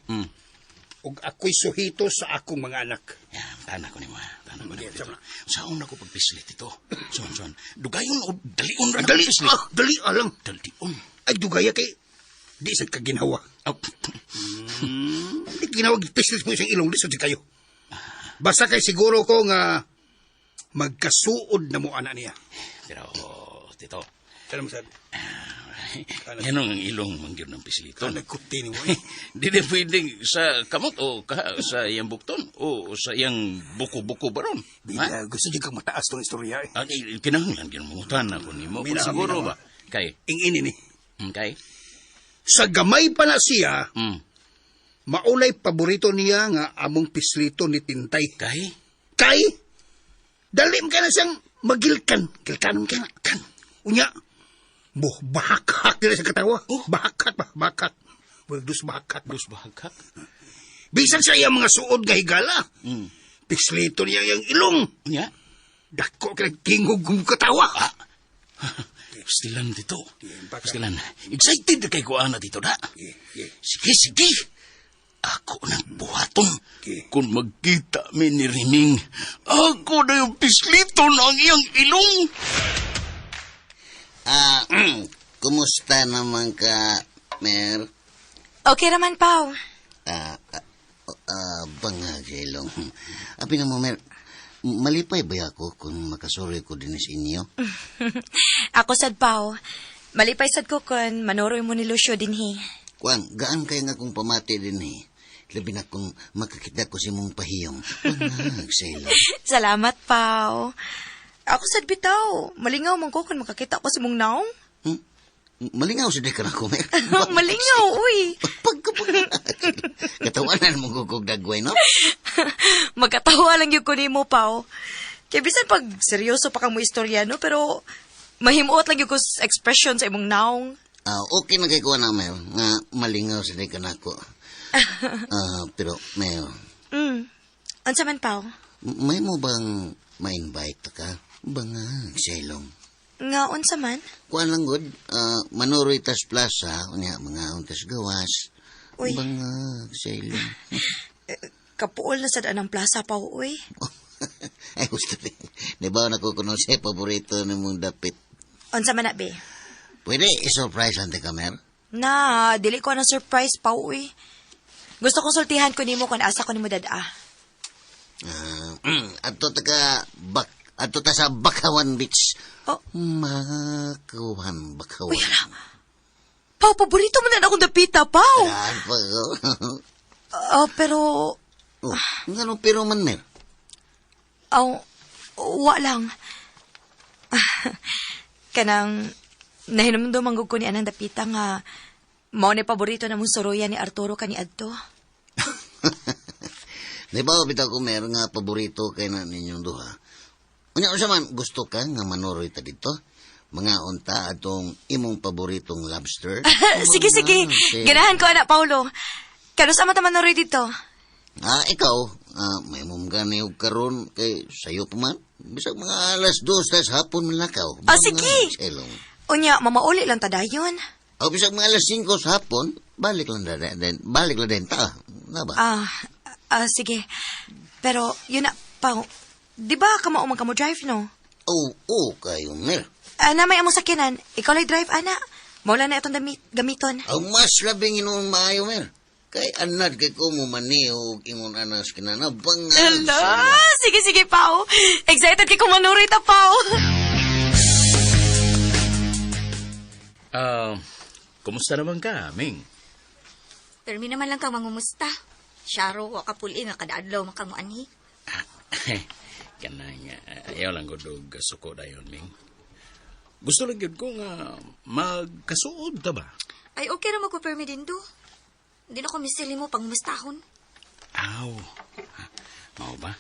Ug ako'y suhito sa akong mga anak. Ya, tana ko nimo. ha. Tana ko nimo. Tito. Saon ako pagpislit ito? Saon, saon. Dugayon o dalion ra Dali, pagpislit? ah, dali alang. Dalion. Ay, dugaya kay di sa kaginhawa. Oh. Di ginawa pislit mo isang ilong, di sa kayo. Basta kay siguro ko nga magkasuod na mo anak niya. Pero, tito, Ano mo sabi? yan ang ilong mangyud ng pisliton. Nagkuti ni mo eh. Di na pwedeng sa kamot o sa iyang bukton o sa iyang buko-buko ba ron? Ha? Bila, gusto dyan kang mataas tong istorya eh. Ay, kinahanglan gyud mangutan ako nimo. Kung Mina, siguro mina. ba? Kay, Ing-ini ni. kay? Sa gamay pa na siya, maulay paborito niya nga among pislito ni Tintay. Kay? Kay, dalim ka na siyang magilkan. Gilkanon ka na. Kan. Unya, buh, bahakhak nila sa katawa. Oh. Bahakhak ba? Bahakhak. Well, dus bahakhak. Dus bahaghak? Bisan sa iyang mga suod nga higala. Pislito niya iyang ilong. Unya? Dako ka nagtingog kong katawa. Ah. Pastilan dito. Pastilan. Excited na kay kuana dito da. Yeah, yeah. Sige, sige. Ako nang buhaton. Okay. Kung magkita mi ni Riming, ako na yung pisliton ang iyang ilong. Ah, kumusta naman ka, Mer? Okay raman, Pao. Ah, bangag sa ilong. Api na mo, Mer. Malipay ba ako kung makasuroy ko din sa inyo? Ako sad, Pao. Malipay sad ko kun manuroy mo ni Lucio dinhi. Kuan, gaan kay nga kung pamati din eh. Labi na kung makakita ko si mong pahiyong. Bangag sa ilo. Salamat, Pao. Ako sad bitaw. Malingaw man ko kung makakita ko si mong naong. Hmm? Malingaw sa di ka na ko, Mer. Malingaw, uy. Pagkapag... Katawanan mo ko kog dagway, no? Magkatawa lang yung kunin mo, Pao. Kaya bisan pag seryoso pa kang mo istorya, no? Pero mahimuot lang yung kus expression sa imong naong. Ah, okay na kay kuha na, Mer. Nga malingaw sa di ka na ako. Pero, Mer, Unsa man, Pao? may mo bang ma-invite ka? Bangag sa ilong. Nga, unsa man? Kuan lang gud, manuroy tas plaza, unya mga untas gawas. Uy. Bangag sa ilong. Kapuol na sad anang plaza, Pao, uy. Ay, gusto rin. Di ba na ko kuno sa paborito ni mong dapit? Unsa man na, be? Pwede i-surprise lang ka, Mer? Na, dili ko na surprise, Pao, uy. Gusto kong sultihan ko nimo kung asa ko nimo dada. Adto ta ka bak adto ta sa Bakawan Beach. Oh. Makawan, Bakawan. Uy, hala. Pao, paborito mo na akong dapita, Pao. Daan pa ko. Ah, pero, Oh, ngano pero man, Mer? aw, wa lang. Kanang, nahinumdum ang ko ni anang dapita nga, mao ni paborito na mong suruyan ni Arturo kani adto. Di ba bitaw ko, Mer, nga paborito kay na ninyong duha? Unya, unsa man, gusto ka nga manuroy ta dito? Mga unta atong imong paboritong lobster? Sige, sige. Ganahan ko, anak Paulo. Kanus ama ta manuroy dito? Ah, ikaw, may mong gani og karon kay sayo pa man. Bisag mga 2:00 tas hapon man lakaw. Ah, sige. Selong. Unya, mamauli lang ta dayon. O bisag mga 5:00 sa hapon, balik lang din, balik lang din ta. Na ba? Sige. Pero, yun na, Pao, di ba kamao man ka mo drive, no? Oo, oh, kayo, Mer. Ana, may among sakyanan. Ikaw lay drive, ana. Maula na itong gamiton. Ang mas labing inuong maayo, Mer. Kay anad kay ko mo maniho og ingon anas kinana bangag. Hala! Sige, sige, Pao. Excited kay kumanuroy ta, Pao. Kumusta naman ka, Ming? Pero mi naman lang kang mangumusta. Syaro, wa ka puli nga kada adlaw man kang muanhi. Kanang, ayaw lang gud og suko dayon, Ming. Gusto lang gyud ko nga magkasuod ta ba? Ay, okay ra mo ko permi din do. Hindi na ko misili mo pangumustahon. Aw. Mao ba?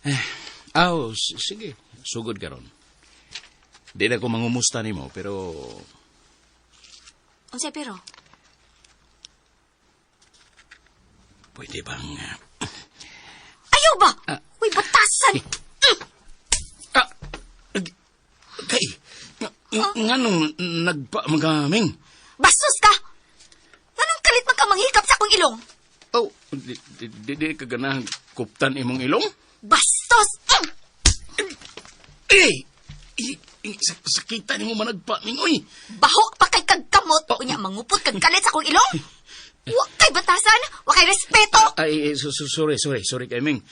Eh, aw, sige. Sugod karon. Di na ko mangumusta nimo, pero Unsay pero? Pwede bang Ayaw ba? Uy, batasan! Kay, nganong nagpa magaming? Bastos ka! Nganong kalit man ka manghikap sa akong ilong? Oh, di ka ganahan kuptan imong ilong? Bastos! Eh! Sakita nimo managpa, Ming, uy! Baho pa kay kagkamot! Unya, mangupot kag kalit sa akong ilong! Wa kay batasan! Wa kay respeto! Ay, sorry, sorry, sorry kay Ming.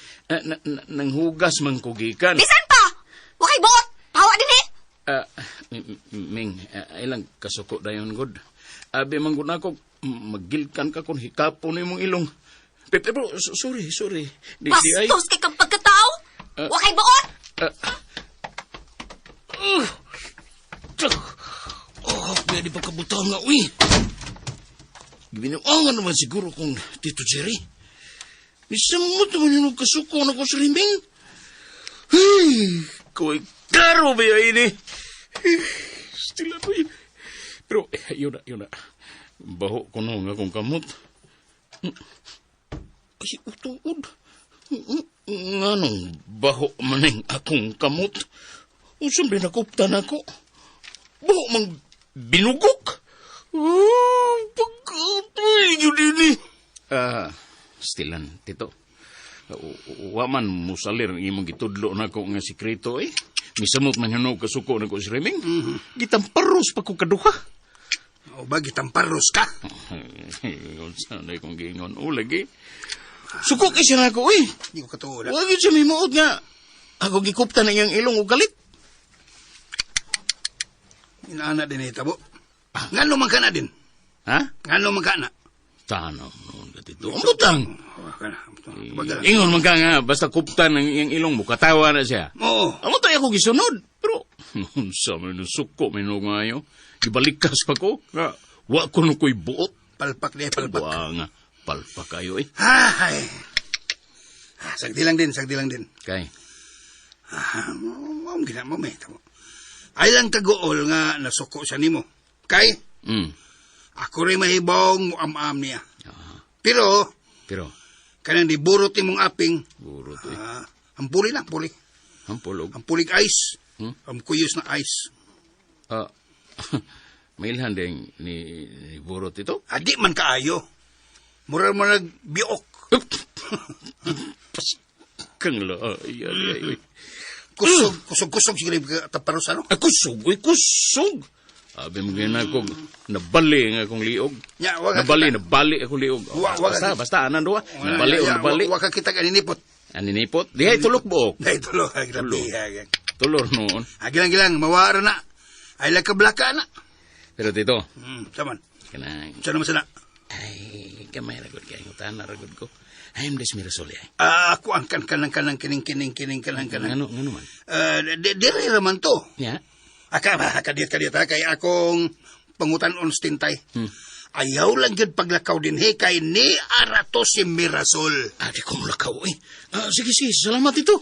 Nanghugas man ko gikan. Bisan pa! Wa kay buot! Pahawa din eh! Ming, ilang kasuko dayon god. Abi man gud nako magilkan ka kun hikapon imong ilong. Pero sorry, sorry. Di, di ay. Bastos kay kang pagkatao! Wa kay buot! Oh, pwede pa kabutang nga, uy. Gibinuangan naman siguro kung Tito Jerry. Misamot naman yun ang kasuko na ko sa riming. Hey, kuy, klaro ba yun ini? Stila ba yun? Pero, yun na, yun na. Baho ko nung akong kamot. Ay, utuod. Nganong baho maning akong kamot? Unsa ba nakuptan ako? Baho mang binugok? Oh, pagkatoy yun ini. Stilan, Tito. Wa man musalir ang imong gitudlo nako nga sikreto eh. Misamot man yun kasuko nako si Reming. Gitamparos pa ko kaduha. O ba, gitamparos ka? Unsa na kong giingon o lagi. Suko kay siya nako, uy. Di ko katuo na. Wa gyud siya mimuot nga. Ako gikuptan ang iyang ilong og kalit. Inaana din hitabo. Ngano man ka na din? Ha? Ngano man ka na? Tanaw noon ka dito. Ang butang. Oh, kana. Bagal. Ingon man ka nga, basta kuptan ang iyang ilong mo, katawa na siya. Oo. Amo tayo ako gisunod. Pero, sa may nasuko, may nungayo. Gibalikas pa ko. Nga, wa ko nung ko'y buot. Palpak di, palpak. Wa nga, palpak kayo eh. Ay. Ah, sagdi lang din, sagdi lang din. Kay, Ah, mo gina mo may tamo. Ay lang kagool nga nasuko siya nimo. Kay ako rin mahibong muam-am niya. Pero pero, kanang diburot imong aping, burot eh. ah, ang puli lang, puli. Ang pulog. Ang pulig ice. Hmm? Ang kuyos na ice. Ah, mailhan din ni burot ito. Adi man kaayo. Mura mo nagbiok. Kang la, ay, ay, ay, ay. Kusog, kusog, kusog siguro yung taparos ano. Ah, kusog, uy, kusog. Abi mo ganyan ako, nabali nga akong liog. Nya, wa ka Nabali, kita. nabali akong liog. Oh, Wa- wa ka basta, kita. basta, anan doa. Nabali o Ya, nabali. Wa ka kita kaninipot. Aninipot? Dihay, tulok buok. Dahil tulo, ay, grabe. Tulo. ay, ay. Tulor noon. Ah, gilang-gilang, mawara na. Ay, lang kablaka na. Pero tito, Saman. kanang, Saan naman sana? ay, kamay ragod kay ngutan na ragod ko. Ay, am des Mirasol ay. Ah, ako ang kan kanang kanang kining kining kining kanang kanang. Ngano, ngano man? Diri raman to. Ya. Aka ba, kadiyot kadiyot ha, kay akong pangutan on stintay. Ayaw lang yun paglakaw din he, kay ni Arato si Mirasol. Ah, di ko mulakaw eh. Ah, sige, sige, salamat ito.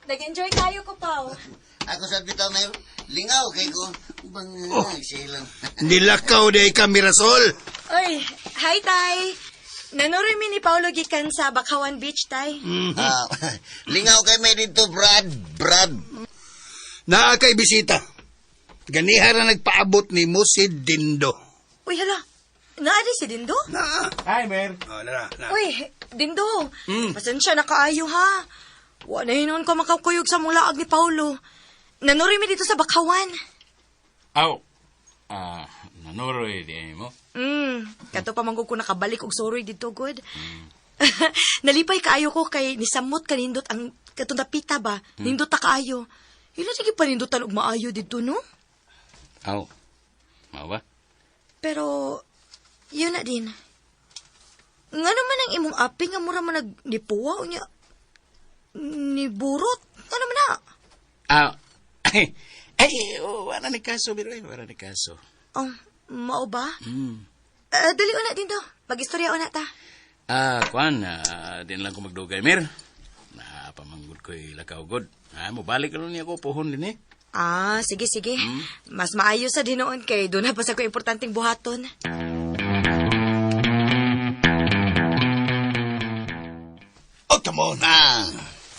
Nag-enjoy kayo ko, Pao. Ako sa bitaw may lingaw kay ko. Bangag Oh. silang. Nilakaw day ka, Mirasol. Oy, hi, Tay. Nanoroy mi ni Paolo gikan sa Bakawan Beach, Tay. Ah, lingaw kay may dito, Brad. Brad. Naa kay bisita. Ganiha ra nagpaabot ni mo si Dindo. Uy, hala. Naadi si Dindo? Naa. Hi, Mer. Oh, na, na. Uy, Dindo. Pasensya na kaayo, ha. Wa na hinuon ko makakuyog sa mong laag ni Paolo. Nanoroy mi dito sa Bakawan. Aw. Ah, nanoroy di mo. Kato pa manggug ko nakabalik og soroy dito, good. Nalipay kaayo ko kay nisamot kanindot ang katong dapita ba? Nindot ta kaayo. Ila sige panindutan og maayo dito, no? Aw. Mao ba? Pero yun na din. Nga naman ang imong aping nga mura man nagnipuwa unya niburot. Nga naman na? Ah, ay, ay, oh, wala ni kaso, pero ay, wala ni kaso. Oh, mao ba? Dali una din to. Mag-istorya una ta. Ah, kuan, din lang ko magdugay, Mir. Na, pamanggod ko'y lakaw god. Ah, mobalik ka niya ko, puhon din eh. Ah, sige, sige. Mas maayo sa dinoon kay doon na pa sa ko importanteng buhaton. Oh, come on. Ah.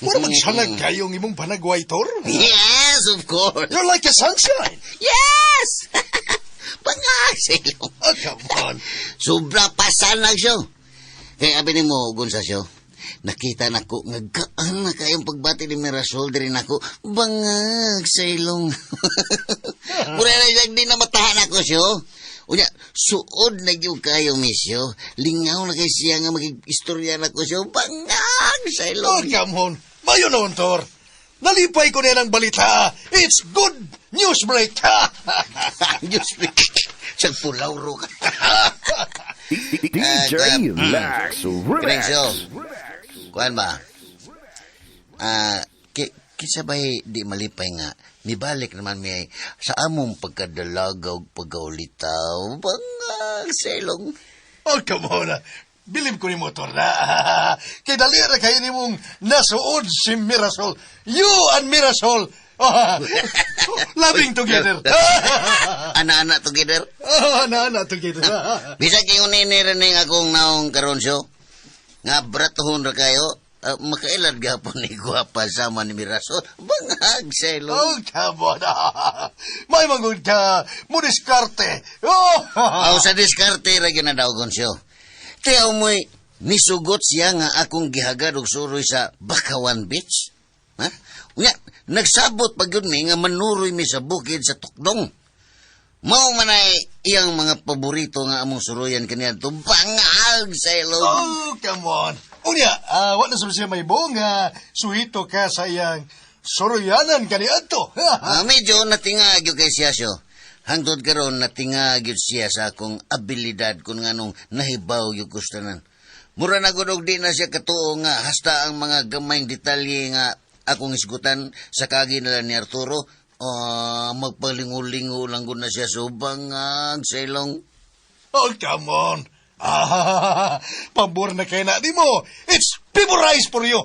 Mura magsanag kayong imong panagway, Tor. Yes, of course. You're like a sunshine. Yes! Bangag silong. Oh, come on. Sobra pasanag siya. Kaya abi nimo Gonza siya. Nakita nako nga gaan na kayong pagbati ni Mirasol diri nako. Bangag sa ilong. Mura na siya di na matahan ako siya. Unya, suod na gyud kayo misyo. Lingaw na kay siya nga magig-istorya nako siya. Bangag sa Oh, ilong. come on. Mayo noon, Tor. Nalipay ko niya ng balita. It's good news break. Diyos me. Siyang pulaw ro ka. DJ Lex Kining Remix. siyo. Kuan ba? Ah, kinsa bay di malipay nga mibalik naman mi sa among pagkadalaga ug pagkaulitaw bangag sa ilong. Oh, come on. Bilib ko ni mo, Tor. Na. Kay dali ra kayo ni mong nasuod si Mirasol. You and Mirasol. Loving together. Ana-ana together. Oh, na, together. Bisag ingon ni ning akong naong karon siyo. Nga bratuhon ra kayo. Makailad gapon ni Guapa sama ni Mirasol. Bangag sa ilong. Oh, come on. May magod ka. Mo diskarte. Oh! Aw, sa diskarte ra gyud na daw siyo. Tiyaw mo'y nisugot siya nga akong gihagad og suroy sa Bakawan Beach. Ha? Unya, nagsabot pa gyud mi nga manuroy mi sa bukid sa Tukdong. Mao man ay iyang mga paborito nga among suroyan kaniadto, bangag sa ilong. Oh, come on. Unya, wa na sa siya may nga suhito ka sa iyang suroyanan kaniadto. Medyo natinga gyud kay siya siyo. Hangtod karon natinga gyud siya sa akong abilidad kung nganong nahibaw gyud ko sa tanan. Mura na gud og di na siya katuo nga hasta ang mga gamayng detalye nga akong isgutan sa kagi nila ni Arturo. Magpalingo-lingo lang gud na siya so bangag sa ilong. Oh, come on. Pabor na kay na di mo. It's rice for you.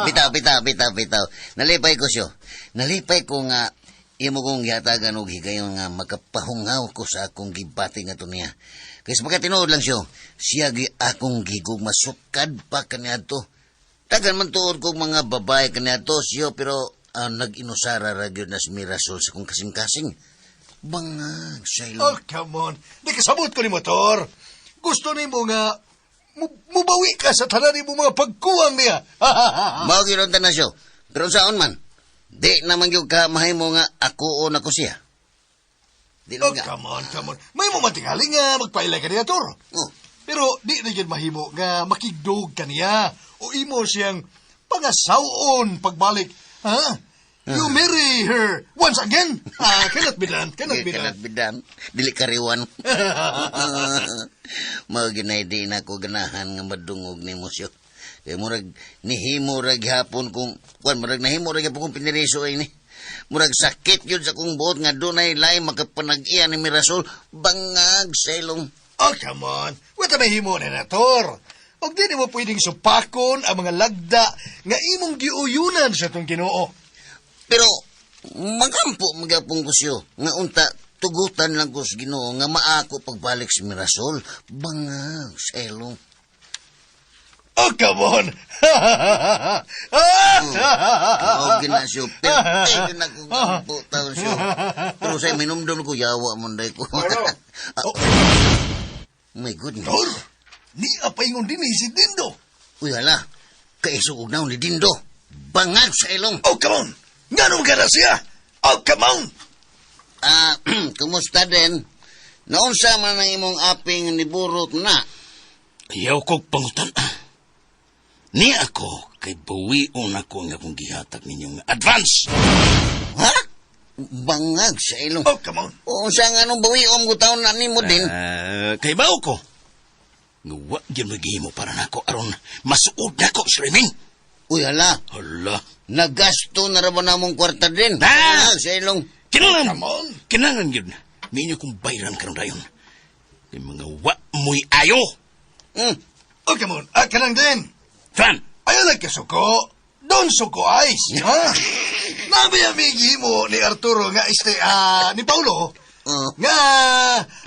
Bitaw, bitaw, bitaw, bitaw. Nalipay ko siyo. Nalipay ko nga imo kong gihatagan og higayon nga makapahungaw ko sa akong gibati nga niya. Kay sa pagkatinuod lang siyo, siya gi akong gigugma sukad pa kaniadto. Tagan man tuod kog mga babae kaniadto siyo, pero nag-inusara ra gyud na si Mirasol sa akong kasing-kasing. Bangag sa ilong. Oh, come on. Di kasabot ko ni motor. Gusto nimo nga mubawi ka sa tanan nimo mga pagkuwang niya. Mao gyud ang tanan siyo. Pero saon man, di naman gyud ka mahimo nga ako o nako siya. Di Oh, lang nga. come on, come on. May mo matingali nga magpailay ka niya, Tor. Oh. Pero di na gyud mahimo nga makigdog ka niya o imo siyang pangasawon pagbalik. Ha? You marry her once again? Cannot be done. Cannot be done. Cannot be done. Dili kariwan. Mao ginay di na ko ganahan nga madungog nimo siyo. Kay murag nihimo ra gihapon kung kuan, murag nahimo ra gihapon kung piniriso ay ni. Murag sakit yun sa kong buot nga dunay lay makapanag-iya ni Mirasol, bangag sa ilong. Oh, come on. Wala may himo na na, Tor. Og di nimo pwedeng supakon ang mga lagda nga imong giuyunan sa itong Ginoo. Pero magampo magyapon ko siyo nga unta tugutan lang ko sa Ginoo nga maako pagbalik si Mirasol, bangag sa ilong. Oh, come on. Oh, ginasyo. Pero, eh, ginako taon siyo. Pero sa minumdum ko, yawa mo na ko. Oh. My goodness. Tor, ni apaingon din ni si Dindo. Uy, hala. Kaisog og naon ni Dindo. Bangag sa ilong. Oh, come on. Nganong ka na siya? Oh, come on. Kumusta din? Naunsa man ang imong aping niburot na? Ayaw kog pangutan. Ni ako kay bawion ako ang akong gihatag ninyong advance. Ha? Bangag sa ilong. Oh, come on. Unsa nga nung bawiom ko taon na nimo din? Kay bao ko. Nga wa gyud maghimo para nako aron masuod nako si Reming. Uy, hala. Hala. Nagasto na ra ba namong kwarta din? Ah! Bangag sa ilong. Kinangan. Come on. Kinangan gyud. Minyo kong bayran karon dayon. Kay mga wa mo'y ayo. Oh, come on. Kanang din. Fran. Ayaw lang kasuko. Don't suko ice. Ha? Nabi amigi mo ni Arturo nga este, ni Paulo. Oh. Nga,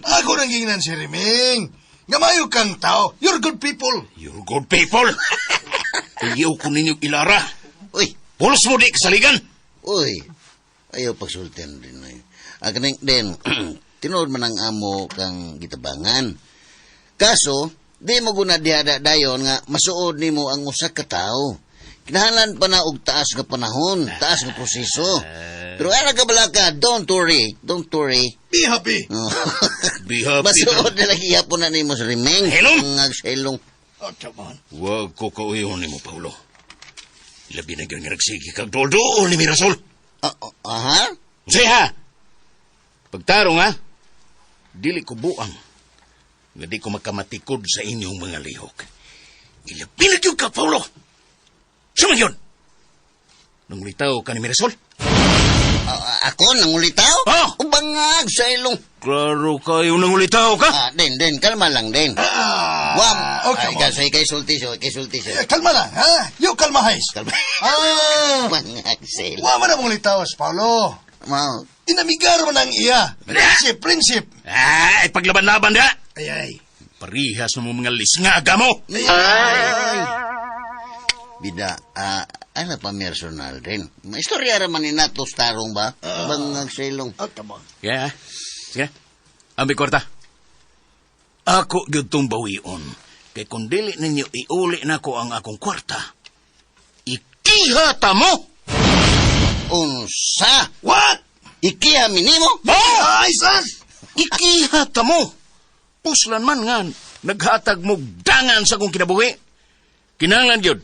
ako nang gingnan si Reming. Nga mayo kang tao. You're good people. You're good people. Ayaw ko ninyo ilara. Uy. Pulos mo di kasaligan. Uy. Ayaw pagsultian din. Ay. Kaning din, tinuod man ang amo kang gitabangan. Kaso, di mo guna dihada dayon nga masuod nimo ang usa ka tawo. Kinahanglan pa na og taas nga panahon, taas nga proseso. Pero ara ka balaka, don't worry, don't worry. Be happy. Oh. Be happy. Masuod na lagi yapon na nimo sa Reming. Hello? Ngag sa ilong. Oh, come on. Wag ko kauyon nimo, Paulo. Labi na gyud nga nagsige kag duol ni Mirasol. Aha? Unsay ha? Pagtarong ha? Dili ko buang. Nga di ko makamatikod sa inyong mga lihok. Ilabi na gyud ka, Paulo. Suma yun? Nangulitaw ka ni Mirasol? Ako, nangulitaw? Oh! Bangag sa ilong. Klaro kayo nangulitaw ka? Den, den, kalma lang, den. Wam. Oh, come Ay, on. kay, kay sulti siyo, kay sulti siyo. Eh, kalma lang, ha? You kalma, Hayes. Kalma. Bangag sa ilong. Wa man ang mga litawas, Paulo. Mao. Inamigar man ang iya. Friendship, friendship. Ay, paglaban-laban da. Ay, ay. Parihas mo mga lisngaga mo. Ay. Bida, ano pa personal din. Istorya raman ni nato tarong ba? Bangag sa ilong. Oh, come on. Yeah. Sige. Ambi kwarta. Ako gyud tong bawion. Kay kung dili ninyo iuli nako ang akong kwarta, ikiha ta mo! Unsa? What? Ikiha minimo? Oh! Ay, sas! Ikiha ta mo! Puslan man nga, naghatag mo dangan sa akong kinabuhi. Kinahanglan gyud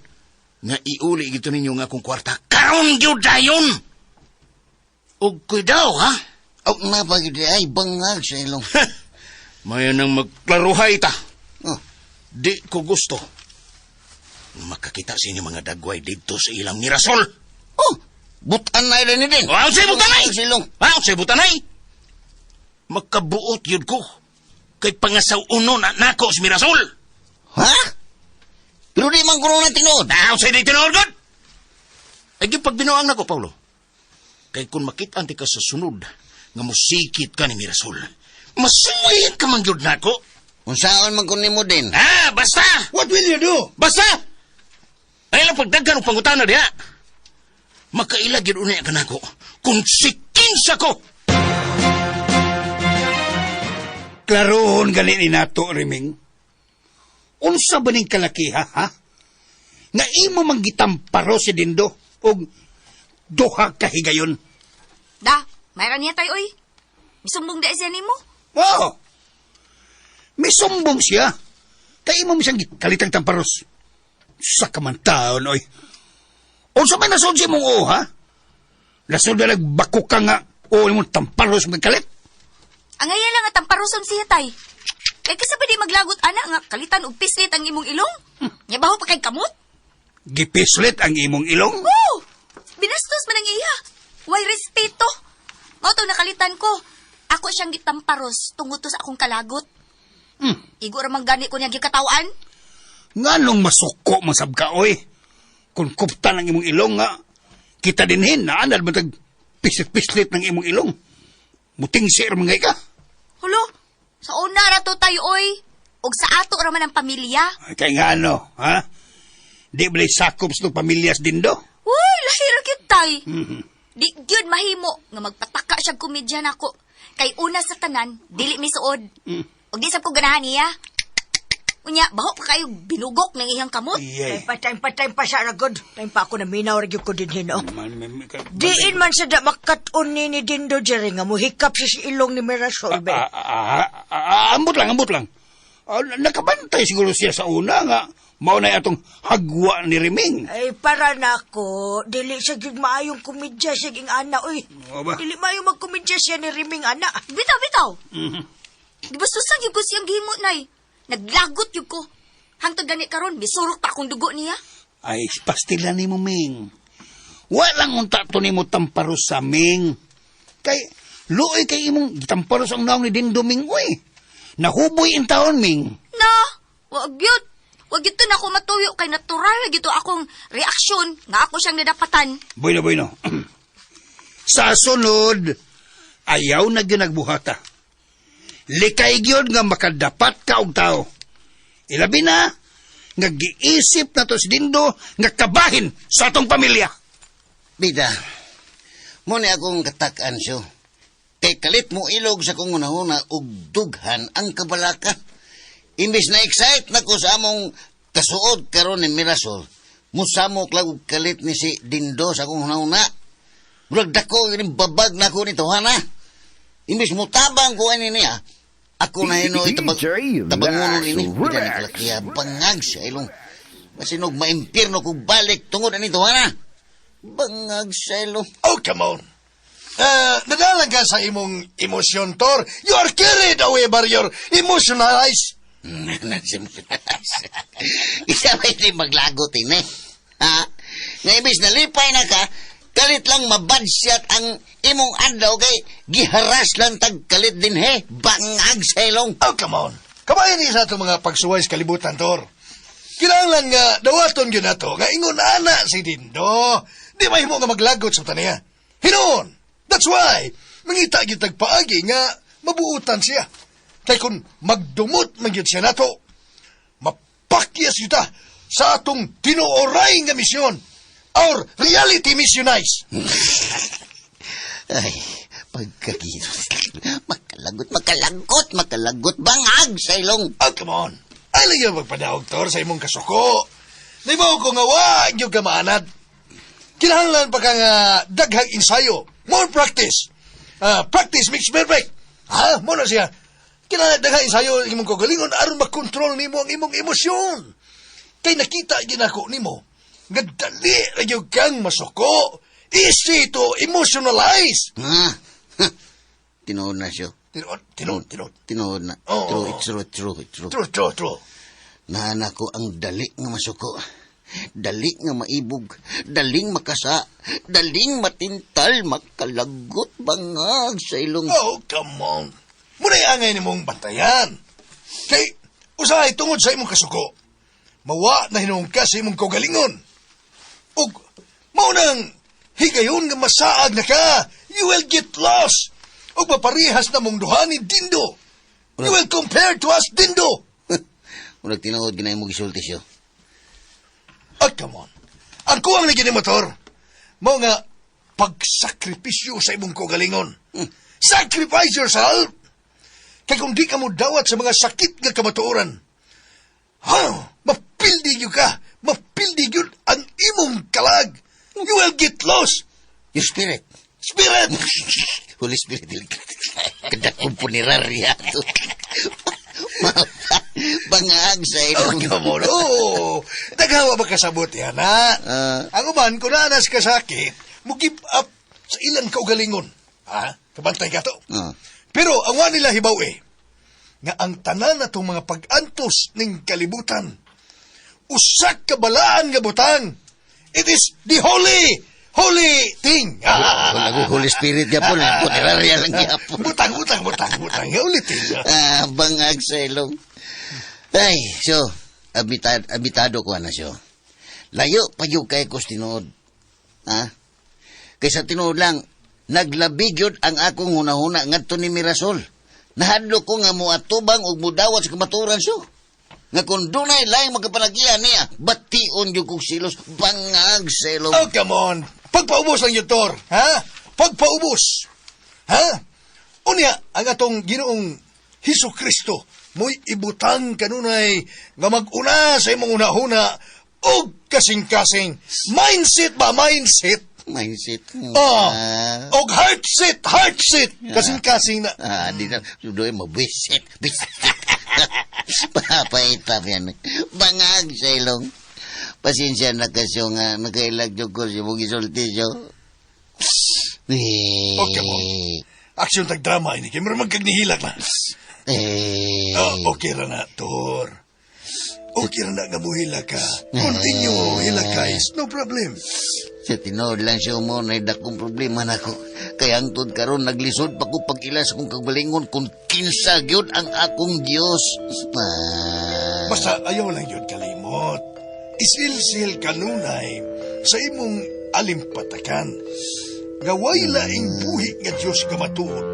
nga iuli gito ninyo ang akong kwarta. Karon gyud dayon! Og kuidaw, ha? Oh, napagidi ay bangag sa ilong. Maya nang magklaruhay ta. Oh, Di ko gusto. Makakita sa inyo mga dagway dito sa ilang mirasol. Oh, butan na rin din. Wow, say butanay! Bangag sa ilong. Wow, say butanay! Makabuot yun ko. Kay pangasaw uno na nako si Mirasol. Ha? Pero di man kuno na tinuod. Now, say di tinuod god! Ay, yung pagbinuang nako, Paulo. Kay kung makita ka sa sunod nga musikit ka ni Mirasol, masuwayan ka man gyud nako. Unsaon man kun nimo din? Ah, basta! What will you do? Basta! Ay lang pagdaghan og pangutana diha. Makaila gyud unya ka nako kung sikinsa ko. Klarohon gani ni nato, Riming. Unsa ba ning kalakiha, ha? Nga imo man gitamparo si Dindo og duha ka higayon. Da, mayroon niya tayo, oy. Misumbong da siya nimo. Oh! Misumbong siya. Kay imo man siyang kalitang tamparos. Sa kamantaon, oy. Unsa may nasod si imong oo, ha? Nasod na nagbako ka nga o imong tamparos mga kalit. Ang ngayon lang at tamparoson siya tay. Kay kasi ba di maglagot ana nga kalitan og pislit ang imong ilong? Nya baho pa kay kamot? Gipislit ang imong ilong. Oh! Binastos man ang iya. Way respeto. Mao tong nakalitan ko. Ako siyang gitamparos tungod to sa akong kalagot. Igo ra man gani ko niya gikatawan. Nganong masuko man sab ka, oy. Kung kupta ng imong ilong nga, kita dinhin na anad man tag pislit-pislit ng imong ilong. Muting sir mga ka. Hulo, sa una ra to tayo oy. Og sa ato ra man ang pamilya. Ay, kay nga ano, ha? Di ba sakop sa itong pamilya sa Dindo? Uy, lahi ra gyud tay. Di gyud mahimo nga magpataka siya komedya nako. Kay una sa tanan, dili mi suod. Og di sab ko ganahan niya. Unya, baho pa kayo binugok ng iyang kamot. Iyay. Patay, patay pa siya ragod. Time pa ako na minaw ra gyud ko din hino. Diin man sa da makat-on ni Dindo Jerry nga muhikap siya sa ilong ni Mirasol be. Ambot lang, ambot lang. Nakabantay siguro siya sa una nga mao na atong hagwa ni Riming. Ay, para nako, dili siya gyud maayong komedya siya ging ana, uy. Oo ba? Dili maayong magkomedya siya ni Riming ana. Bitaw, bitaw. Gibastusan gyud ko siyang gihimo nay. Naglagot gyud ko. Hangtod gani karon, misurok pa akong dugo niya. Ay, pastila ni mo, Ming. Walang unta to nimo tamparos sa Ming. Kay, luoy kay imong gitamparos ang naong ni Dindo, Ming, uy. Nahuboy in taon, Ming. Na, wag gyud. Wag gyud to nako matuyo kay natural gyud to akong reaksyon nga ako siyang nadapatan. Bueno, bueno. Sa sunod, ayaw na gyud nagbuhata. Likay gyud nga makadapat ka og tao. Ilabi na, nga giisip na to si Dindo nga kabahin sa atong pamilya. Bida, mo ni akong katakan siyo. Kay kalit mo ilog sa kong unahuna og dughan ang kabalaka. Imbis na excite na ko sa among kasuod karon ni Mirasol, musamok lang og kalit ni si Dindo sa akong hunahuna. Murag dako ini babag na ko nito, hana. Imbis mutabang ko ani niya, ako na hino itabag tabangunon ini. Bida ni kalakiya bangag sa ilong. Masinog maimpirno ko balik tungod ani to, hana. Bangag sa ilong. Oh, come on. Nadalang ka sa imong emosyon, Tor. You are carried away by your emotional eyes. Isa ba hindi maglagot ini? Ha? Nga imbis na lipay na ka, kalit lang mabadsiyat ang imong adlaw kay giharas lang tag kalit din he. Bangag sa ilong. Oh, come on. Kabayan ni sa atong mga pagsuway sa kalibutan, Tor. Kinahanglan nga dawaton gyud nato nga ingon ana si Dindo. Di mahimo nga maglagot sa taniya. Hinuon. That's why mangita gyud tag paagi nga mabuutan siya. Kay kung magdumot man gyud siya nato, mapakyas gyud ta. sa atong tinuoray nga misyon. Our reality missionize. Ay, pagkagiro. Makalagot, makalagot, makalagot. Bangag sa ilong. Oh, come on. Ay, lagi magpadaog, Tor, sa imong kasuko. Naibaw ko nga wa, gyud ka maanad. Kinahanglan pa ka nga daghang ensayo. More practice. Ah, practice makes perfect. Ha? Mo na siya. Kinahanglan daghang ensayo ang imong kagalingon aron makontrol nimo ang imong emosyon. Kay nakita gyud nako nimo nga dali ra gyud kang masuko. Easy to emotionalize. Ha? Tinuod na siya. Tinuod, tinuod, tinuod. Tinuod na. Oo. True, it's true, true, it's true. True, true, true. Naana ko ang dali nga masuko. Dali nga maibog. Daling makasa. Daling matintal. Makalagot bangag sa ilong. Oh, come on. Muna'y angay ni mong bantayan. Kay, usahay tungod sa imong kasuko. Mawa na hinuong ka sa imong kaugalingon. Ug, mao nang higayon nga masaag na ka, you will get lost. Ug maparihas na mong duha ni Dindo. You will compare to us, Dindo. Murag tinuod ginay mo gisulti siya. Oh, come on. Ang kuwang ni gini motor, mao nga pagsakripisyo sa imong kaugalingon. Sacrifice yourself! Kay kung di ka mo dawat sa mga sakit nga kamatuoran, ha, mapildi gyud ka, mapildi gyud ang imong kalag. You will get lost. Your spirit. Spirit! Holy Spirit. Kadakong punerarya to. Bangag sa Oh, ilong. come on. Oh, daghawa ba kasabot yan, ha? Ah. Ang uban, kung naanas ka sakit, mo give up sa ilang kaugalingon. Ha? Kabantay ka to. Ah. Pero ang wa nila hibaw eh, nga ang tanan na itong mga pag-antos ning kalibutan, usak ka balaan nga butang. It is the holy, holy thing. Wala ko Holy Spirit yapon. Punerarya lang yapon. Butang, butang, butang, butang. Holy thing. Ah, bangag sa ilong. Ay, so, abitado ko na siyo. Layo pa gyud kay ko sa tinuod. Ha? Kaysa tinuod lang, naglabi gyud ang akong hunahuna ngadto ni Mirasol. Nahadlok ko nga moatubang ug mudawat sa kamaturan siyo. Nga kung dunay laing magkapanagian niya, bation gyud kog silos, bangag sa ilong. Oh, come on. Pagpaubos lang yun, Tor. Ha? Pagpaubos. Ha? Unya, ang atong ginoong Hesus Kristo, mo'y ibutang kanunay nga mag-una sa imong una-una og kasing-kasing. Mindset ba? Mindset. Mindset. Oh. Ah. Og heartset, heartset. Kasing-kasing na. Ah, di na. Doon mabisit. Bisit. Papaitap yan. Bangag sa ilong. Pasensya na kasyo nga. Nakailag yung ko si Bugi Sulti siyo. Eh. Okay mo. Aksyon tag drama ini. Kay murag magkagnihilak na. Eh. Oh, okay ra na, Tor. Okay ra na nga muhilak ka. Continue, hilak ka. Is no problem. Sa tinuod lang siya mo na dakong problema nako. Kaya ang tud karon naglisod pa ko pag-ila sa kong kagalingon kung kinsa gyud ang akong Dios. Ah. Basta ayaw lang yun kalimot. Isilsil kanunay sa imong alimpatakan. Nga way laing buhi nga Diyos nga matuod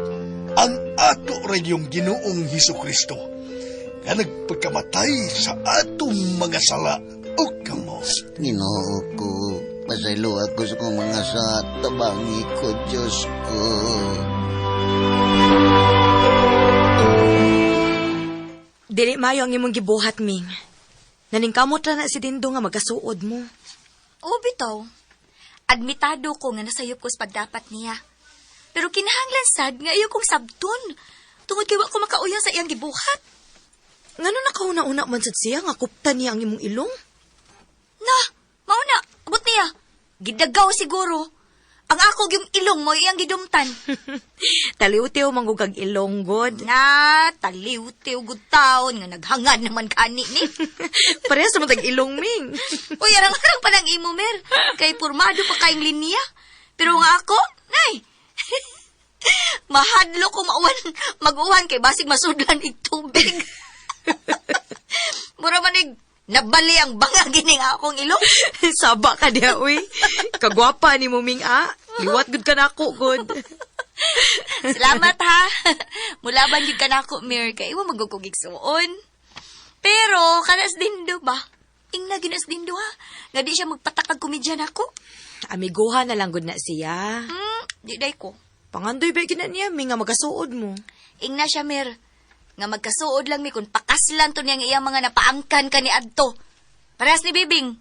ang ato ra yung Ginoong Hesus Kristo nga nagpagkamatay sa atong mga sala o kamo. Ginoo ko, pasaylo ako sa kong mga sa tabangi ko, Diyos ko. Dili mayo ang imong gibuhat, Ming. Naningkamot ra na si Dindo nga magkasuod mo. O bitaw. Admitado ko nga nasayop ko sa pagdapat niya. Pero kinahanglan sad nga iyo kong sabton. Tungod kay wa ko makauyon sa iyang gibuhat. Ngano nakauna-una man sad siya nga kupta niya ang imong ilong? Na, mao na, abot niya. Gidagaw siguro. Ang ako yung ilong mo iyang gidumtan. Taliw-tiw manggugag ilong god. Na, taliw-tiw gud taon nga naghangad naman kani ni. Parehas naman tag ilong, Ming. Uy, arang-arang pa ng imo, Mer. Kay pormado pa kayong linya. Pero nga ako, nay. Mahadlo ko mauwan, mag-uwan kay basig masudlan ig tubig. Mura man ig nabali ang banga gining akong ilong. Saba ka diha, uy. Kagwapa ni mo, Ming, ah. Liwat gud ka nako, god. Salamat ha. Mulaban gyud ka nako, Mir, kay imo magugugig suon. Pero kanas dindo ba? Ingna ginas Dindo ha. Nga di siya magpatakag komedya nako. Amiguha na lang gud na siya. Di day ko. Pangandoy ba gina niya, mi nga magkasuod mo. Ingna siya, Mer. Nga magkasuod lang mi kung pakaslan to niyang iyang mga napaangkan ka ni Adto. Parehas ni Bibing.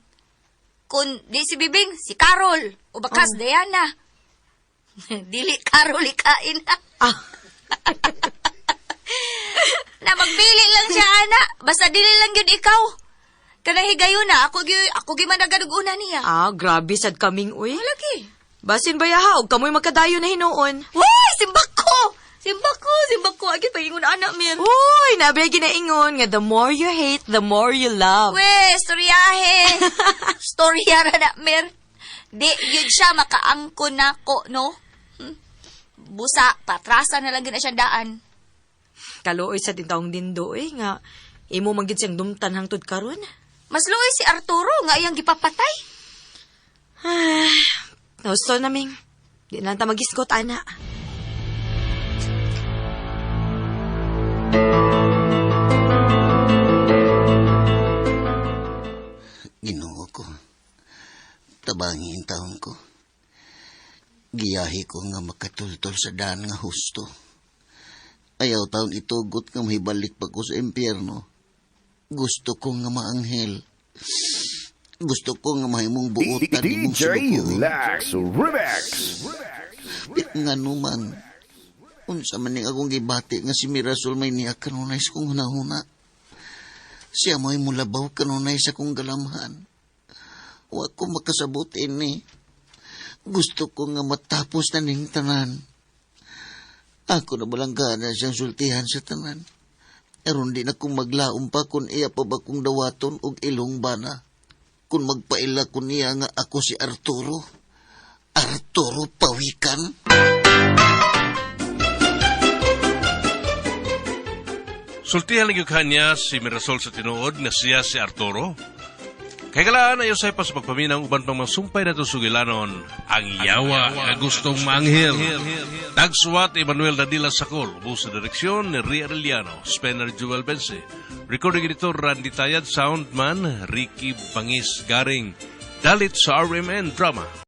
Kung di si Bibing, si Carol. O bakas, Diana. Dili Carol ikain ha. Ah. Na magbili lang siya, ana. Basta dili lang yun ikaw. Kanang higayon na, ako gyud man una niya. Ah, grabe sad kaming uy. Lagi. Basin ba yaha, og kamoy magkadayo na hinuon. Uy, simbak ko! Simbak ko, simbak ko. Agi paingon anak, Mer. Uy, nabay ginaingon nga the more you hate, the more you love. We, storyahe. Storya ra na, Mer. Di, yun siya makaangkon nako, no? Busa, patrasa na lang yun na siyang daan. Kaluoy sa taong Dindo eh, nga imo man gid siyang dumtan hangtod karon. Mas luoy si Arturo nga iyang gipapatay. Nahusto na ming. Di na ta magisgot ana. Ginoo ko. Tabangi ang taon ko. Giyahi ko nga makatultol sa daan nga husto. Ayaw taon itugot nga mahibalik pa ko sa impyerno. Gusto ko nga maanghel. Gusto ko nga mahimong buotan imong DJ sinukuon. Lax Remix. Pero nga numan, unsa man ning akong gibati nga si Mirasol may niya kanunay sa kong hunahuna. Siya mo'y mulabaw kanunay sa kong galamhan. Wa ko makasabot ini. Gusto ko nga matapos na ning tanan. Ako na balang gana siyang sultihan sa tanan. Aron di na kong maglaom pa kung iya pa ba kong dawaton og ilong bana. Kung magpaila ko niya nga ako si Arturo. Arturo Pawikan. Sultihan lang yung kanya si Mirasol sa tinuod nga siya si Arturo. Kay kalaan ayo sa pa sa pagpaminang uban pang masumpay na sugilanon ang yawa nga gustong maanghel. Tagsuwat Emmanuel Dadila Sakol, ubos sa direksyon ni Ria Arellano, Spencer Jewel Bense. Recording editor Randy Tayad, soundman Ricky Bangis Garing. Dalit sa RMN Drama.